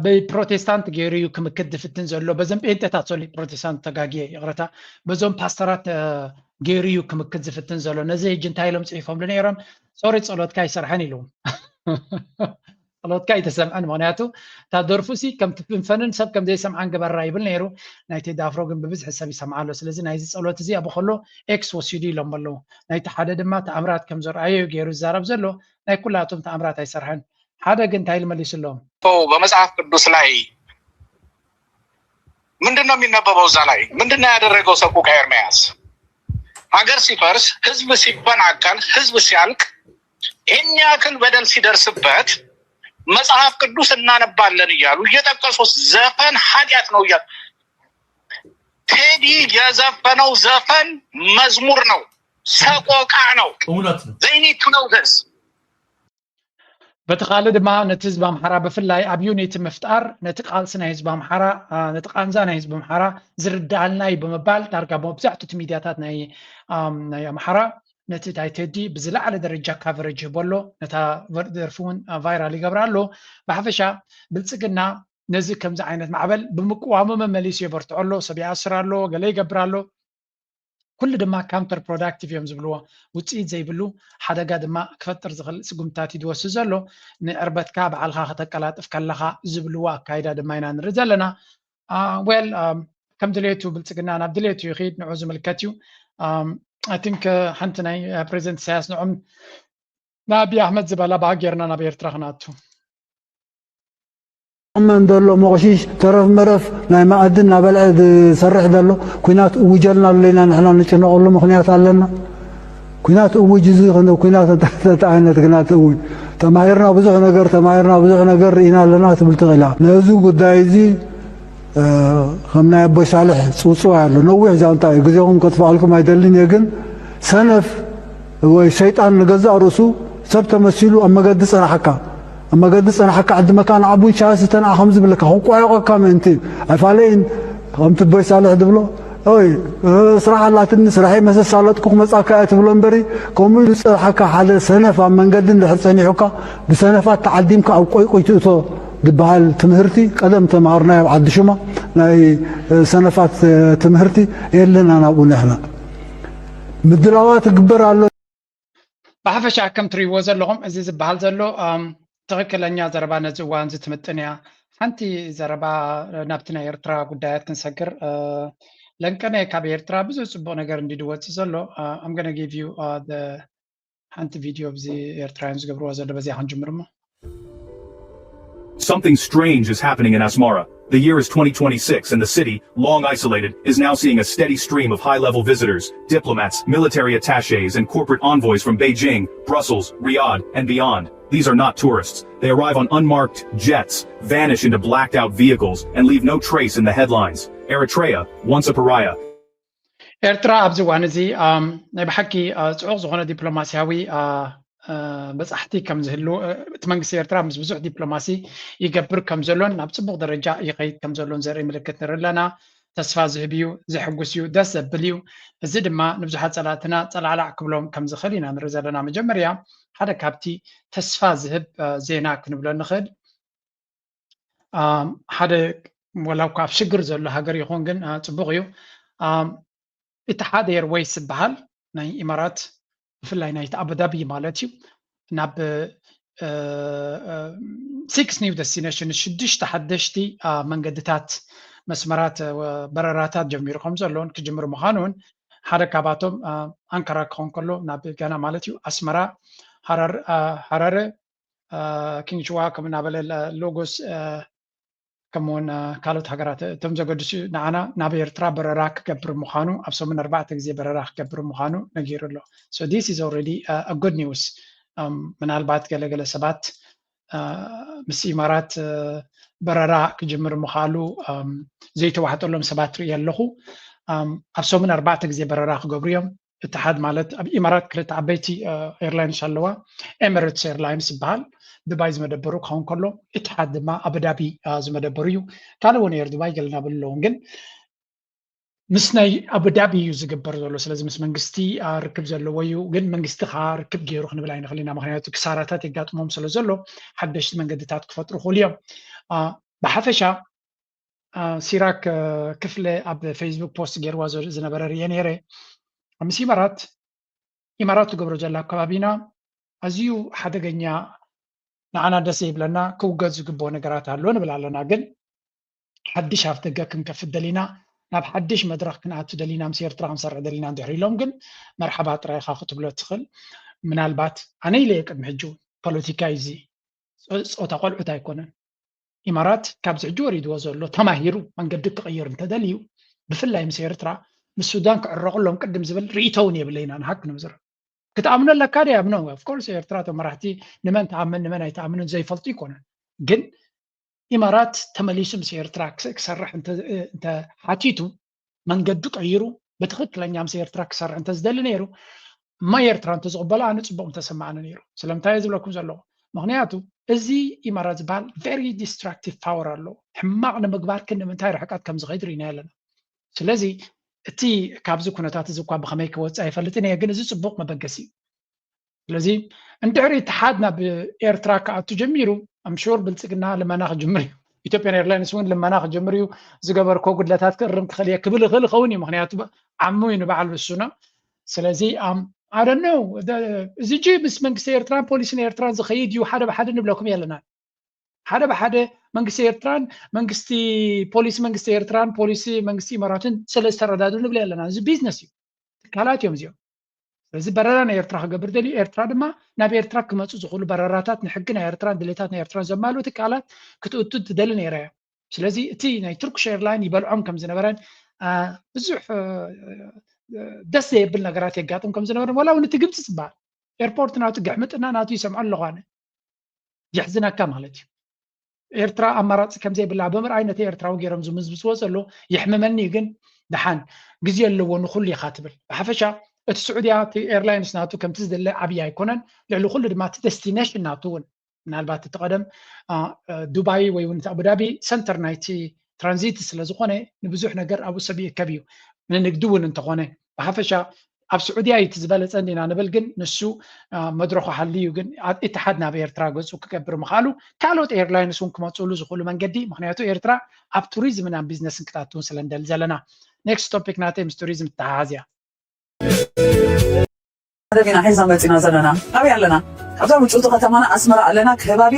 ብፕሮቴስታንት ገይሩ እዩ ክምክት ዝፍትን ዘሎ በዞም ጴንጤታት ሶሊ ፕሮቴስታንት ተጋጊየ ይቕረታ በዞም ፓስተራት ገይሩ እዩ ክምክት ዝፍትን ዘሎ ነዚ ሕጂ እንታይ ኢሎም ፅሒፎምሉ ነይሮም ሶሪ ጸሎትካ ይሰርሐን ኢሉ ጸሎትካ ኣይተሰምዐን ምክንያቱ እታ ደርፉ ሲ ከም ትፍንፈንን ሰብ ከም ዘይሰምዓን ግበራ ይብል ነይሩ ናይ ቴዲ ኣፍሮ ግን ብብዝሒ ሰብ ይሰምዓ ኣሎ ስለዚ ናይዚ ጸሎት እዚ ኣብ ከሎ ኤክስ ወሲዱ ኢሎም ኣለዉ ናይቲ ሓደ ድማ ተኣምራት ከም ዘርኣዮ እዩ ገይሩ ዝዛረብ ዘሎ ናይ ኩላቶም ተኣምራት ኣይሰርሐን ሓደ ግን እንታይ ኢሉ መሊስሎም በመጽሐፍ ቅዱስ ላይ ምንድን ነው የሚነበበው እዛ ላይ ምንድን ነው ያደረገው ሰቁቃ ኤርምያስ ሀገር ሲፈርስ ህዝብ ሲፈናቀል ህዝብ ሲያልቅ ይህን ያክል በደል ሲደርስበት መጽሐፍ ቅዱስ እናነባለን እያሉ እየጠቀሱ ዘፈን ኃጢአት ነው እያሉ ቴዲ የዘፈነው ዘፈን መዝሙር ነው፣ ሰቆቃ ነው። እውነት ነው። They need to know this. በቲ ካልእ ድማ ነቲ ህዝቢ ኣምሓራ ብፍላይ ኣብ ዩኒቲ ምፍጣር ነቲ ቃልሲ ናይ ህዝቢ ኣምሓራ ነቲ ቃንዛ ናይ ህዝቢ ኣምሓራ ዝርድኣልና እዩ ብምባል ዳርጋ መብዛሕቱ እቲ ሚድያታት ናይ ኣምሓራ ነቲ ናይ ቴዲ ብዝለዓለ ደረጃ ካቨረጅ ይህቦ ኣሎ ነታ ደርፊ እውን ቫይራል ይገብራ ኣሎ ብሓፈሻ ብልፅግና ነዚ ከምዚ ዓይነት ማዕበል ብምቅዋሙ መመሊሱ የበርትዖ ኣሎ ሰብ ይኣስር ኣሎ ገለ ይገብር ኣሎ ኩሉ ድማ counter productive እዮም ዝብልዎ ውፅኢት ዘይብሉ ሓደጋ ድማ ክፈጥር ዝኽእል ስጉምትታት እዩ ዝወስድ ዘሎ ንዕርበትካ ባዕልኻ ከተቀላጥፍ ከለኻ ዝብልዎ ኣካይዳ ድማ ኢና ንርኢ ዘለና well ከም ድሌቱ ብልፅግና ናብ ድሌቱ ይኽድ ንዑ ዝምልከት እዩ I think ሓንቲ ናይ ፕሬዚደንት ኢሳያስ ንዑም ንኣብይ ኣሕመድ ዝበላ ብኣ ጌርና ናብ ኤርትራ ክነኣቱ መን ዘሎ መቑሺሽ ተረፍ መረፍ ናይ መኣዲ እናበልዐ ዝሰርሕ ዘሎ ኩናት እውጀልና ኣሎ ኢና ንሕና ንጭነቐሉ ምኽንያት ኣለና ኩናት እውጅ እዚ ኩናት እንታይ ዓይነት ኩናት እውጅ ተማሂርና ብዙሕ ነገር ተማሂርና ብዙሕ ነገር ርኢና ኣለና ትብል ትኽእላ ነዚ ጉዳይ እዚ ከም ናይ ኣቦይ ሳልሕ ፅውፅዋይ ኣሎ ነዊሕ ዛንታ እዩ ግዜኹም ከጥፍኣልኩም ኣይደልን እየ ግን ሰነፍ ወይ ሰይጣን ንገዛእ ርእሱ ሰብ ተመሲሉ ኣብ መገዲ ፀናሓካ ኣብ መገዲ ፀናሓካ ዕድመካ ንዓቡን ሻሂ ስተ ንዓ ከም ዝብለካ ክቋየቆካ ምእንቲ እዩ ኣይፋለይን ከምቲ ኣቦይ ሳልሕ ዝብሎ ኦይ ስራሕ ኣላትኒ ስራሐይ መሰሳለጥኩ ክመፃካ እየ ትብሎ እምበሪ ከምኡ ኢሉ ዝፀናሓካ ሓደ ሰነፍ ኣብ መንገዲ እንድሕር ፀኒሑካ ብሰነፋት ተዓዲምካ ኣብ ቆይቆይ ትእቶ ዝበሃል ትምህርቲ ቀደም ተምሃርናዮ ኣብ ዓዲ ሹማ ናይ ሰነፋት ትምህርቲ የለና ናብኡ ንሕና ምድላዋት ይግበር ኣሎ። ብሓፈሻ ከም ትሪእዎ ዘለኹም እዚ ዝበሃል ዘሎ ትኽክለኛ ዘረባ ነዚ እዋን ዝትምጥን እያ። ሓንቲ ዘረባ ናብቲ ናይ ኤርትራ ጉዳያት ክንሰግር ለንቀነ ካብ ኤርትራ ብዙሕ ፅቡቅ ነገር እንዲ ድወፅእ ዘሎ I'm gonna give you ሓንቲ ቪድዮ ብዚ ኤርትራውያን ዝገብርዎ ዘሎ በዚኣ ክንጅምር እሞ Something strange is happening in Asmara. The year is twenty twenty-six and the city, long isolated, is now seeing a steady stream of high-level visitors, diplomats, military attaches, and corporate envoys from Beijing, Brussels, Riyadh, and beyond. These are not tourists. They arrive on unmarked jets, vanish into blacked-out vehicles, and leave no trace in the headlines. Eritrea, once a pariah, ኤርትራ ኣብዚ እዋን እዚ ናይ ብሓቂ ፅዑቕ ዝኾነ ዲፕሎማሲያዊ በፃሕቲ ከም ዝህሉ እቲ መንግስቲ ኤርትራ ምስ ብዙሕ ዲፕሎማሲ ይገብር ከም ዘሎን ናብ ፅቡቕ ደረጃ ይኸይድ ከም ዘሎን ዘርኢ ምልክት ንርኢ ኣለና። ተስፋ ዝህብ እዩ፣ ዘሕጉስ እዩ፣ ደስ ዘብል እዩ። እዚ ድማ ንብዙሓት ፀላእትና ፀላዕላዕ ክብሎም ከም ዝኽእል ኢና ንርኢ ዘለና። መጀመርያ ሓደ ካብቲ ተስፋ ዝህብ ዜና ክንብሎ ንኽእል ሓደ ወላ እኳ ኣብ ሽግር ዘሎ ሃገር ይኹን ግን ፅቡቕ እዩ። ኢትሓድ ኤርወይስ ዝበሃል ናይ ኢማራት ብፍላይ ናይቲ ኣቡዳቢ ማለት እዩ ናብ six new destinations ሽዱሽተ ሓደሽቲ መንገድታት መስመራት በረራታት ጀሚሩ ከም ዘሎን ክጅምር ምዃኑን ሓደ ካብኣቶም ኣንካራ ክኸውን ከሎ ናብ ጋና ማለት እዩ ኣስመራ ሃረረ ኪንግሽዋ ከም እናበለ ሎጎስ ከምኡውን ካልኦት ሃገራት እቶም ዘገድሱ ንዓና ናብ ኤርትራ በረራ ክገብር ምዃኑ ኣብ ሰሙን ኣርባዕተ ግዜ በረራ ክገብር ምዃኑ ነጊሩ ኣሎ። So this is already a good news። ምናልባት ገለገለ ሰባት ምስ ኢማራት በረራ ክጅምር ምዃሉ ዘይተዋሕጠሎም ሰባት ርኢ ኣለኹ። ኣብ ሰሙን ኣርባዕተ ግዜ በረራ ክገብሩ እዮም። እትሓድ ማለት ኣብ ኢማራት ክልተ ዓበይቲ ኤርላይንስ ኣለዋ። ኤምሬትስ ኤርላይንስ ዝበሃል ዱባይ ዝመደበሩ ክኸውን ከሎ እትሓድ ድማ ኣቡዳቢ ዝመደበሩ እዩ። ካልእ እውን ኤር ዱባይ ገለ ናበሉ ኣለውን ግን ምስ ናይ ኣቡዳቢ እዩ ዝግበር ዘሎ። ስለዚ ምስ መንግስቲ ርክብ ዘለዎ እዩ። ግን መንግስቲ ከዓ ርክብ ገይሩ ክንብል ኣይንኽእል ኢና። ምክንያቱ ክሳራታት የጋጥሞም ስለ ዘሎ ሓደሽቲ መንገድታት ክፈጥሩ ክኽእሉ እዮም። ብሓፈሻ ሲራክ ክፍለ ኣብ ፌስቡክ ፖስት ገይርዋ ዝነበረ ርየ ነይረ ምስ ኢማራት ኢማራት ትገብሮ ዘላ ኣብ ከባቢና ኣዝዩ ሓደገኛ ንዓና ደስ ዘይብለና ክውገድ ዝግብኦ ነገራት ኣሎ ንብል ኣለና ግን ሓድሽ ኣፍ ደገ ክንከፍት ደሊና ናብ ሓድሽ መድረክ ክንኣቱ ደሊና ምስ ኤርትራ ክንሰርሕ ደሊና እንድሕር ኢሎም ግን መርሓባ ጥራይ ኢኻ ክትብሎ ትኽእል ምናልባት ኣነ ኢለ ቅድሚ ሕጂ ፖለቲካ እዚ ፆታ ቆልዑት ኣይኮነን ኢማራት ካብዚ ሕጂ ወሪድዎ ዘሎ ተማሂሩ መንገዲ ክቕይር እንተደልዩ ብፍላይ ምስ ኤርትራ ምስ ሱዳን ክዕረቕሎም ቅድም ዝብል ርእይቶ እውን የብለይና ንሃቅ ንምዝር ክትኣምኖ ኣለካ ደ ኣምኖ ኦፍኮርስ ኤርትራ ቶም መራሕቲ ንመን ተኣምን ንመን ኣይተኣምንን ዘይፈልጡ ይኮነን ግን ኢማራት ተመሊሱ ምስ ኤርትራ ክሰርሕ እንተሓቲቱ መንገዱ ቀይሩ ብትኽክለኛ ምስ ኤርትራ ክሰርሕ እንተዝደሊ ነይሩ እማ ኤርትራ እንተዝቕበሎ ኣነ ፅቡቕ ምተሰማዕኒ ነይሩ ስለምንታይ ዝብለኩም ዘለኹ ምክንያቱ እዚ ኢማራት ዝበሃል very destructive power ኣሎ ሕማቕ ንምግባር ክንምንታይ ርሕቀት ከም ዝኸይድ ርኢና ኣለና ስለዚ እቲ ካብዚ ኩነታት እዚ እኳ ብኸመይ ክወፅእ ኣይፈልጥን እየ ግን እዚ ፅቡቕ መበገሲ እዩ ስለዚ እንድሕሪ እቲ ሓድ ናብ ኤርትራ ክኣቱ ጀሚሩ ኣምሹር ብልፅግና ልመና ክጅምር እዩ ኢትዮጵያን ኤርላይንስ እውን ልመና ክጅምር እዩ ዝገበርኮ ጉድለታት ክእርም ክኽእል እየ ክብል ይኽእል ይኸውን እዩ ምክንያቱ ዓሙ እዩ ንበዓል ብሱና ስለዚ ኣደነው እዚ ጂ ምስ መንግስቲ ኤርትራን ፖሊሲ ናይ ኤርትራን ዝኸይድ እዩ ሓደ ብሓደ ንብለኩም የለና ሓደ ብሓደ መንግስቲ ኤርትራን መንግስቲ ፖሊሲ መንግስቲ ኤርትራን ፖሊሲ መንግስቲ ኢማራትን ስለ ዝተረዳዱ ንብል ኣለና እዚ ቢዝነስ እዩ ትካላት እዮም እዚኦም ስለዚ በረራ ናይ ኤርትራ ክገብር ደልዩ ኤርትራ ድማ ናብ ኤርትራ ክመፁ ዝኽእሉ በረራታት ንሕጊ ናይ ኤርትራን ድሌታት ናይ ኤርትራን ዘማልኡ ትካላት ክትእቱ ትደሊ ነይራ እያ ስለዚ እቲ ናይ ቱርክሽ ኤርላይን ይበልዖም ከም ዝነበረን ብዙሕ ደስ ዘየብል ነገራት የጋጥም ከም ዝነበረን ዋላ እውን እቲ ግብፂ ዝበሃል ኤርፖርት ናቱ ግሕምጥና ናቱ ይሰምዖ ኣለኳነ የሕዝነካ ማለት እዩ ኤርትራ ኣማራፂ ከም ዘይብላ ብምርኣይ ነቲ ኤርትራዊ ገይሮም ዝምዝምዝዎ ዘሎ የሕምመኒ ግን ደሓን ግዜ ኣለዎ ንኩሉ ኢኻ ትብል ብሓፈሻ እቲ ስዑድያ እቲ ኤርላይንስ ናቱ ከምቲ ዝደለ ዓብዪ ኣይኮነን ልዕሊ ኩሉ ድማ እቲ ደስቲኔሽን ናቱ እውን ምናልባት እቲ ቀደም ዱባይ ወይ እውን እቲ ኣቡዳቢ ሰንተር ናይቲ ትራንዚት ስለ ዝኾነ ንብዙሕ ነገር ኣብኡ ሰብ ይእከብ እዩ ንንግዲ እውን እንተኾነ ብሓፈሻ ኣብ ስዑድያ እዩ እቲ ዝበለፀ እንዲና ንብል፣ ግን ንሱ መድረኹ ሃልዩ፣ ግን ኢትሓድ ናብ ኤርትራ ገፁ ክገብር ምኽኣሉ፣ ካልኦት ኤርላይንስ እውን ክመፅሉ ዝኽእሉ መንገዲ፣ ምክንያቱ ኤርትራ ኣብ ቱሪዝምን ኣብ ቢዝነስን ክትኣትውን ስለ ንደሊ ዘለና። ኔክስት ቶፒክ ናተይ ምስ ቱሪዝም ተተሓሓዝ እያ። መደብ ኢና ሒዛ መፂና ዘለና። ኣበይ ኣለና? ኣብዛ ውጭውቲ ከተማና ኣስመራ ኣለና። ከባቢ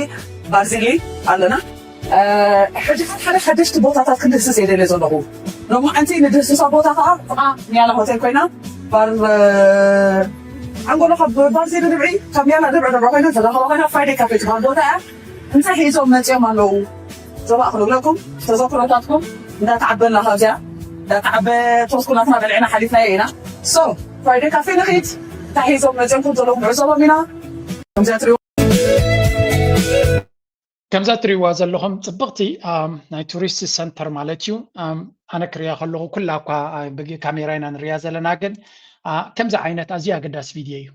ባርዚሊ ኣለና። ሕጂ ሓደ ሓደሽቲ ቦታታት ክድህስስ እየ ደልየ ዘለኹ። ሎማዓንቲ ንድህስሳ ቦታ ከዓ ጥቓ ኒያላ ሆቴል ኮይና ባር ዓንጎሎ ካብ ባርዚሊ ንብዒ ካብ ኒያላ ንብዒ ንብዒ ኮይና ተራኸባ ኮይና ፍራይዴ ካፌ ትበሃል ቦታ እያ። እንታይ ሒዞም መፂኦም ኣለዉ? ዘባእ ክነግረኩም ተዘክሮታትኩም እንዳተዓበልና ካብዚኣ እንዳተዓበ ቶስኩናትና በልዕና ሓሊፍናዮ ኢና። ሶ ፍራይዴ ካፌ ንኺድ እንታይ ሒዞም መፂኦም ከም ዘለዉ ንዕዘቦም ኢና። ከምዚኣ ትሪእዎ ከምዛ ትሪእዋ ዘለኹም ፅብቕቲ ናይ ቱሪስት ሰንተር ማለት እዩ። ኣነ ክሪያ ከለኹ ኩላ እኳ ብካሜራ ኢና ንሪያ ዘለና፣ ግን ከምዚ ዓይነት ኣዝዩ ኣገዳሲ ቪድዮ እዩ።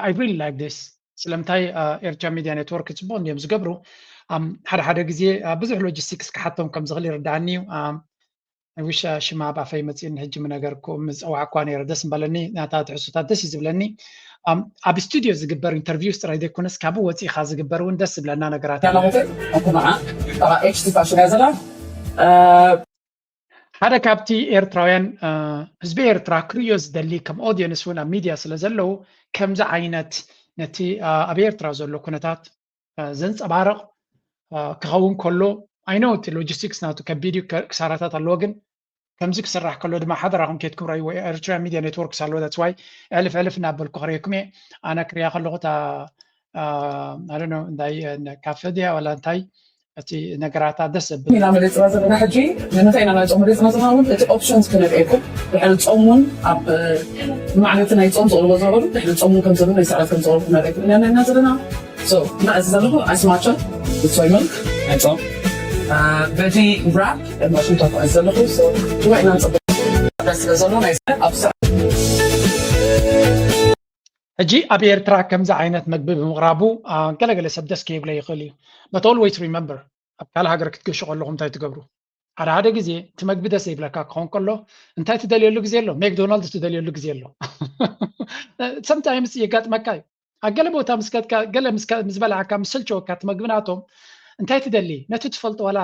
I really like this። ስለምንታይ ኤርትራ ሚድያ ኔትወርክ ፅቡቅ እንዲዮም ዝገብሩ። ሓደ ሓደ ግዜ ብዙሕ ሎጂስቲክስ ክሓቶም ከም ዝኽእል ይርዳኣኒ እዩ። ዊሽ ሽማ ኣብ ኣፈይ መፅእኒ ሕጂ ምነገርኩ ምፀዋዕኳ ነይረ ደስ ምበለኒ። ናታ ትሕዝቶታት ደስ እዩ ዝብለኒ። ኣብ ስቱዲዮ ዝግበር ኢንተርቪውስ ጥራይ ዘይኮነስ ካብኡ ወፂእኻ ዝግበር እውን ደስ ዝብለና ነገራት ያላ ሆቴል ኣኩማዓ ጠራ ኤች ቲ ፋሽን እያ ዘላ። ሓደ ካብቲ ኤርትራውያን ህዝቢ ኤርትራ ክርእዮ ዝደሊ ከም ኦድየንስ እውን ኣብ ሚድያ ስለ ዘለዉ ከምዚ ዓይነት ነቲ ኣብ ኤርትራ ዘሎ ኩነታት ዘንፀባርቕ ክኸውን ከሎ ኣይኖ እቲ ሎጂስቲክስ ናቱ ከቢድ እዩ ክሳራታት ኣለዎ ግን ከምዚ ክስራሕ ከሎ ድማ ሓደራኹም ኬድኩም ረእይዎ ኤርትራ ሚድያ ኔትወርክስ ኣለዎ that's why ዕልፍ ዕልፍ እናበልኩ ክርእየኩም እየ ኣነ ክርእያ ከለኹ እታ እንታይ ካፈ ድያ ዋላ እንታይ እቲ ነገራታ ደስ ዘብል ኢና መሪፅና ዘለና ሕጂ ንምንታይ ኢና ናይ ፆም መሪፅና ዘለና እውን እቲ ኦፕሽንስ ክነርእየኩም ድሕሪ ፆም እውን ኣብ ማዕለቲ ናይ ፆም ዝቕርቦ ዝነበሩ ድሕሪ ፆም እውን ከም ዘሎ ናይ ስዕረት ከም ዝቕርቡ ክነርእየኩም ኢና ዘለና ዘለና ዘለና ንዕዚ ዘለኹ ኣይስማቸ ብሶይ መልክ ናይ ፆም በዚ ራፕ ማሽን ተኳ ዘለኹ ጅዋ ኢና ንፅበ ስለ ዘሎ ናይ ኣብ ስዕረት ሕጂ ኣብ ኤርትራ ከምዚ ዓይነት መግቢ ብምቕራቡ ገለገለ ሰብ ደስ ከይብሎ ይኽእል እዩ። But always remember ኣብ ካልእ ሃገር ክትገሹ ከለኹም እንታይ ትገብሩ? ሓደ ሓደ ግዜ እቲ መግቢ ደስ ዘይብለካ ክኸውን ከሎ እንታይ ትደልየሉ ግዜ ኣሎ? ሜክዶናልድ ትደልየሉ ግዜ ኣሎ። Sometimes የጋጥመካ እዩ። ኣብ ገለ ቦታ ምስ ከድካ ገለ ምስ በላዕካ ምስ ሰልቸወካ እቲ መግቢ ናቶም እንታይ ትደሊ? ነቲ ትፈልጦ ዋላ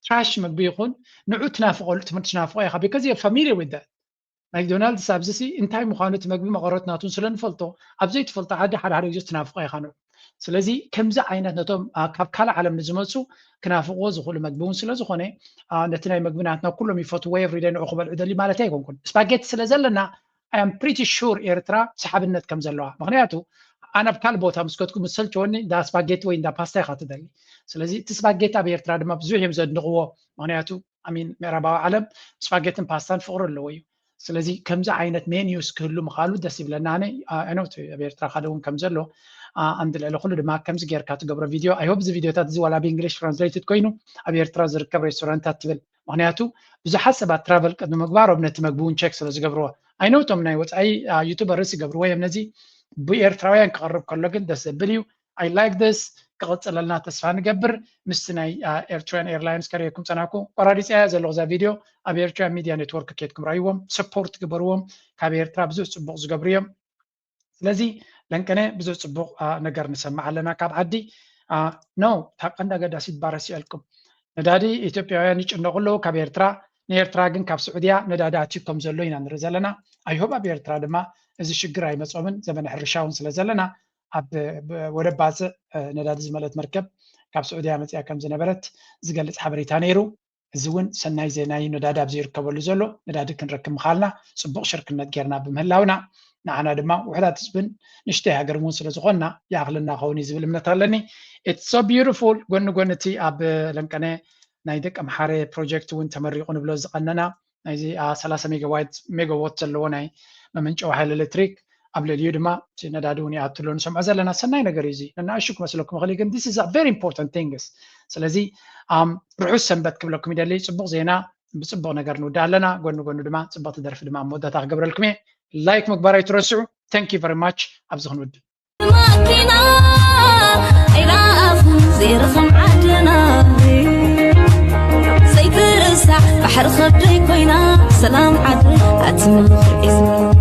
ትራሽ መግቢ ይኹን ንዑ ትናፍቐሉ ትምህርቲ ትናፍቆ ኢኻ because you're familiar with that። ማክዶናልድስ ኣብዚ ሲ እንታይ ምዃኑ እቲ መግቢ መቐረት ናቱን ስለ ንፈልጦ ኣብ ዘይትፈልጦ ዓዲ ሓደ ሓደ ግዜ ትናፍቆ ኢኻ ንዑ። ስለዚ ከምዚ ዓይነት ነቶም ካብ ካልእ ዓለም ንዝመፁ ክናፍቅዎ ዝኽእሉ መግቢ እውን ስለ ዝኾነ ነቲ ናይ መግቢ ናትና ኩሎም ይፈትዎ everyday ንዑ ክበልዑ ደሊ ማለት ኣይኮንኩን። ስፓጌቲ ስለ ዘለና I am pretty sure ኤርትራ ሰሓብነት ከም ዘለዋ ምክንያቱ ኣነ ኣብ ካልእ ቦታ ምስ ከድኩ ምስ ሰልቸወኒ እንዳ ስፓጌቲ ወይ እንዳ ፓስታ ኢኻ ትደሊ። ስለዚ እቲ ስፓጌቲ ኣብ ኤርትራ ድማ ብዙሕ እዮም ዘድንቕዎ ምክንያቱ ኣሚን ምዕራባዊ ዓለም ስፓጌትን ፓስታን ፍቕሪ ኣለዎ እዩ። ስለዚ ከምዚ ዓይነት ሜኒዩስ ክህሉ ምኻሉ ደስ ይብለና። ኣነ ኣኖት ኣብ ኤርትራ ሓደ እውን ከም ዘሎ ኣንድ ልዕሊ ኩሉ ድማ ከምዚ ጌርካ ትገብሮ ቪድዮ ኣይሆብ እዚ ቪድዮታት እዚ ዋላ ብእንግሊሽ ትራንስሌትድ ኮይኑ ኣብ ኤርትራ ዝርከብ ሬስቶራንታት ትብል ምክንያቱ ብዙሓት ሰባት ትራቨል ቅድሚ ምግባሮም ነቲ መግቢ እውን ቸክ ስለ ዝገብርዎ ኣይነውቶም ናይ ወፃኢ ዩቱበርስ ይገብርዎ እዮም ነዚ ብኤርትራውያን ክቐርብ ከሎ ግን ደስ ዘብል እዩ። I like this ክቕፅለልና ተስፋ ንገብር። ምስቲ ናይ ኤርትራን ኤርላይንስ ከርእየኩም ፀናኩ ቆራሪፀያ ዘለኹ እዛ ቪድዮ ኣብ ኤርትራ ሚድያ ኔትወርክ ኬድኩም ረእይዎም ሰፖርት ግበርዎም። ካብ ኤርትራ ብዙሕ ፅቡቕ ዝገብሩ እዮም። ስለዚ ለንቀነ ብዙሕ ፅቡቕ ነገር ንሰምዕ ኣለና ካብ ዓዲ። No እታ ቀንዲ ኣገዳሲት ባረሲኣልኩም ነዳዲ ኢትዮጵያውያን ይጭነቑ ኣለዉ ካብ ኤርትራ። ንኤርትራ ግን ካብ ስዑድያ ነዳዲ ኣትዩ ከም ዘሎ ኢና ንርኢ ዘለና። I hope ኣብ ኤርትራ ድማ እዚ ሽግር ኣይመጾምን ዘመነ ሕርሻ እውን ስለ ዘለና ኣብ ወደብ ባጽዕ ነዳዲ ዝመልአት መርከብ ካብ ስዑድያ መጺኣ ከም ዝነበረት ዝገልጽ ሓበሬታ ነይሩ። እዚ እውን ሰናይ ዜና እዩ። ነዳዲ ኣብ ዘይርከበሉ ዘሎ ነዳዲ ክንረክብ ምኻልና ጽቡቕ ሽርክነት ጌርና ብምህላውና ንዓና ድማ ውሕዳት ህዝብን ንእሽተይ ሃገር እውን ስለ ዝኾንና ይኣኽለና ኸውን እዩ ዝብል እምነት ኣለኒ። It's so beautiful ጎኒ ጎኒ እቲ ኣብ ለንቀነ ናይ ደቂ ኣምሓረ ፕሮጀክት እውን ተመሪቑ ንብሎ ዝቐነና ናይዚ ሰላሳ ሜጋዋት ሜጋዎት ዘለዎ ናይ መመንጨዊ ሓይሊ ኤሌክትሪክ ኣብ ልዕሊኡ ድማ እቲ ነዳዲ እውን ይኣትሎ ንሰምዖ ዘለና ሰናይ ነገር እዩ እዚ ነናእሹ ክመስለኩም ይኽእል ግን this is a very important things ስለዚ ርሑስ ሰንበት ክብለኩም ይደሊ ፅቡቕ ዜና ብፅቡቕ ነገር ንውዳ ኣለና ጎኒ ጎኒ ድማ ፅብቕቲ ደርፊ ድማ ኣብ መወዳእታ ክገብረልኩም እየ ላይክ ምግባር ኣይትረስዑ thank you very much ኣብዚ ክንውድእ ማኪና ኣይረኣኽን ዘይረኸም ዓድና ዘይትርሳዕ ባሕሪ ከብደይ ኮይና ሰላም ዓድና ኣትምኽዒዝና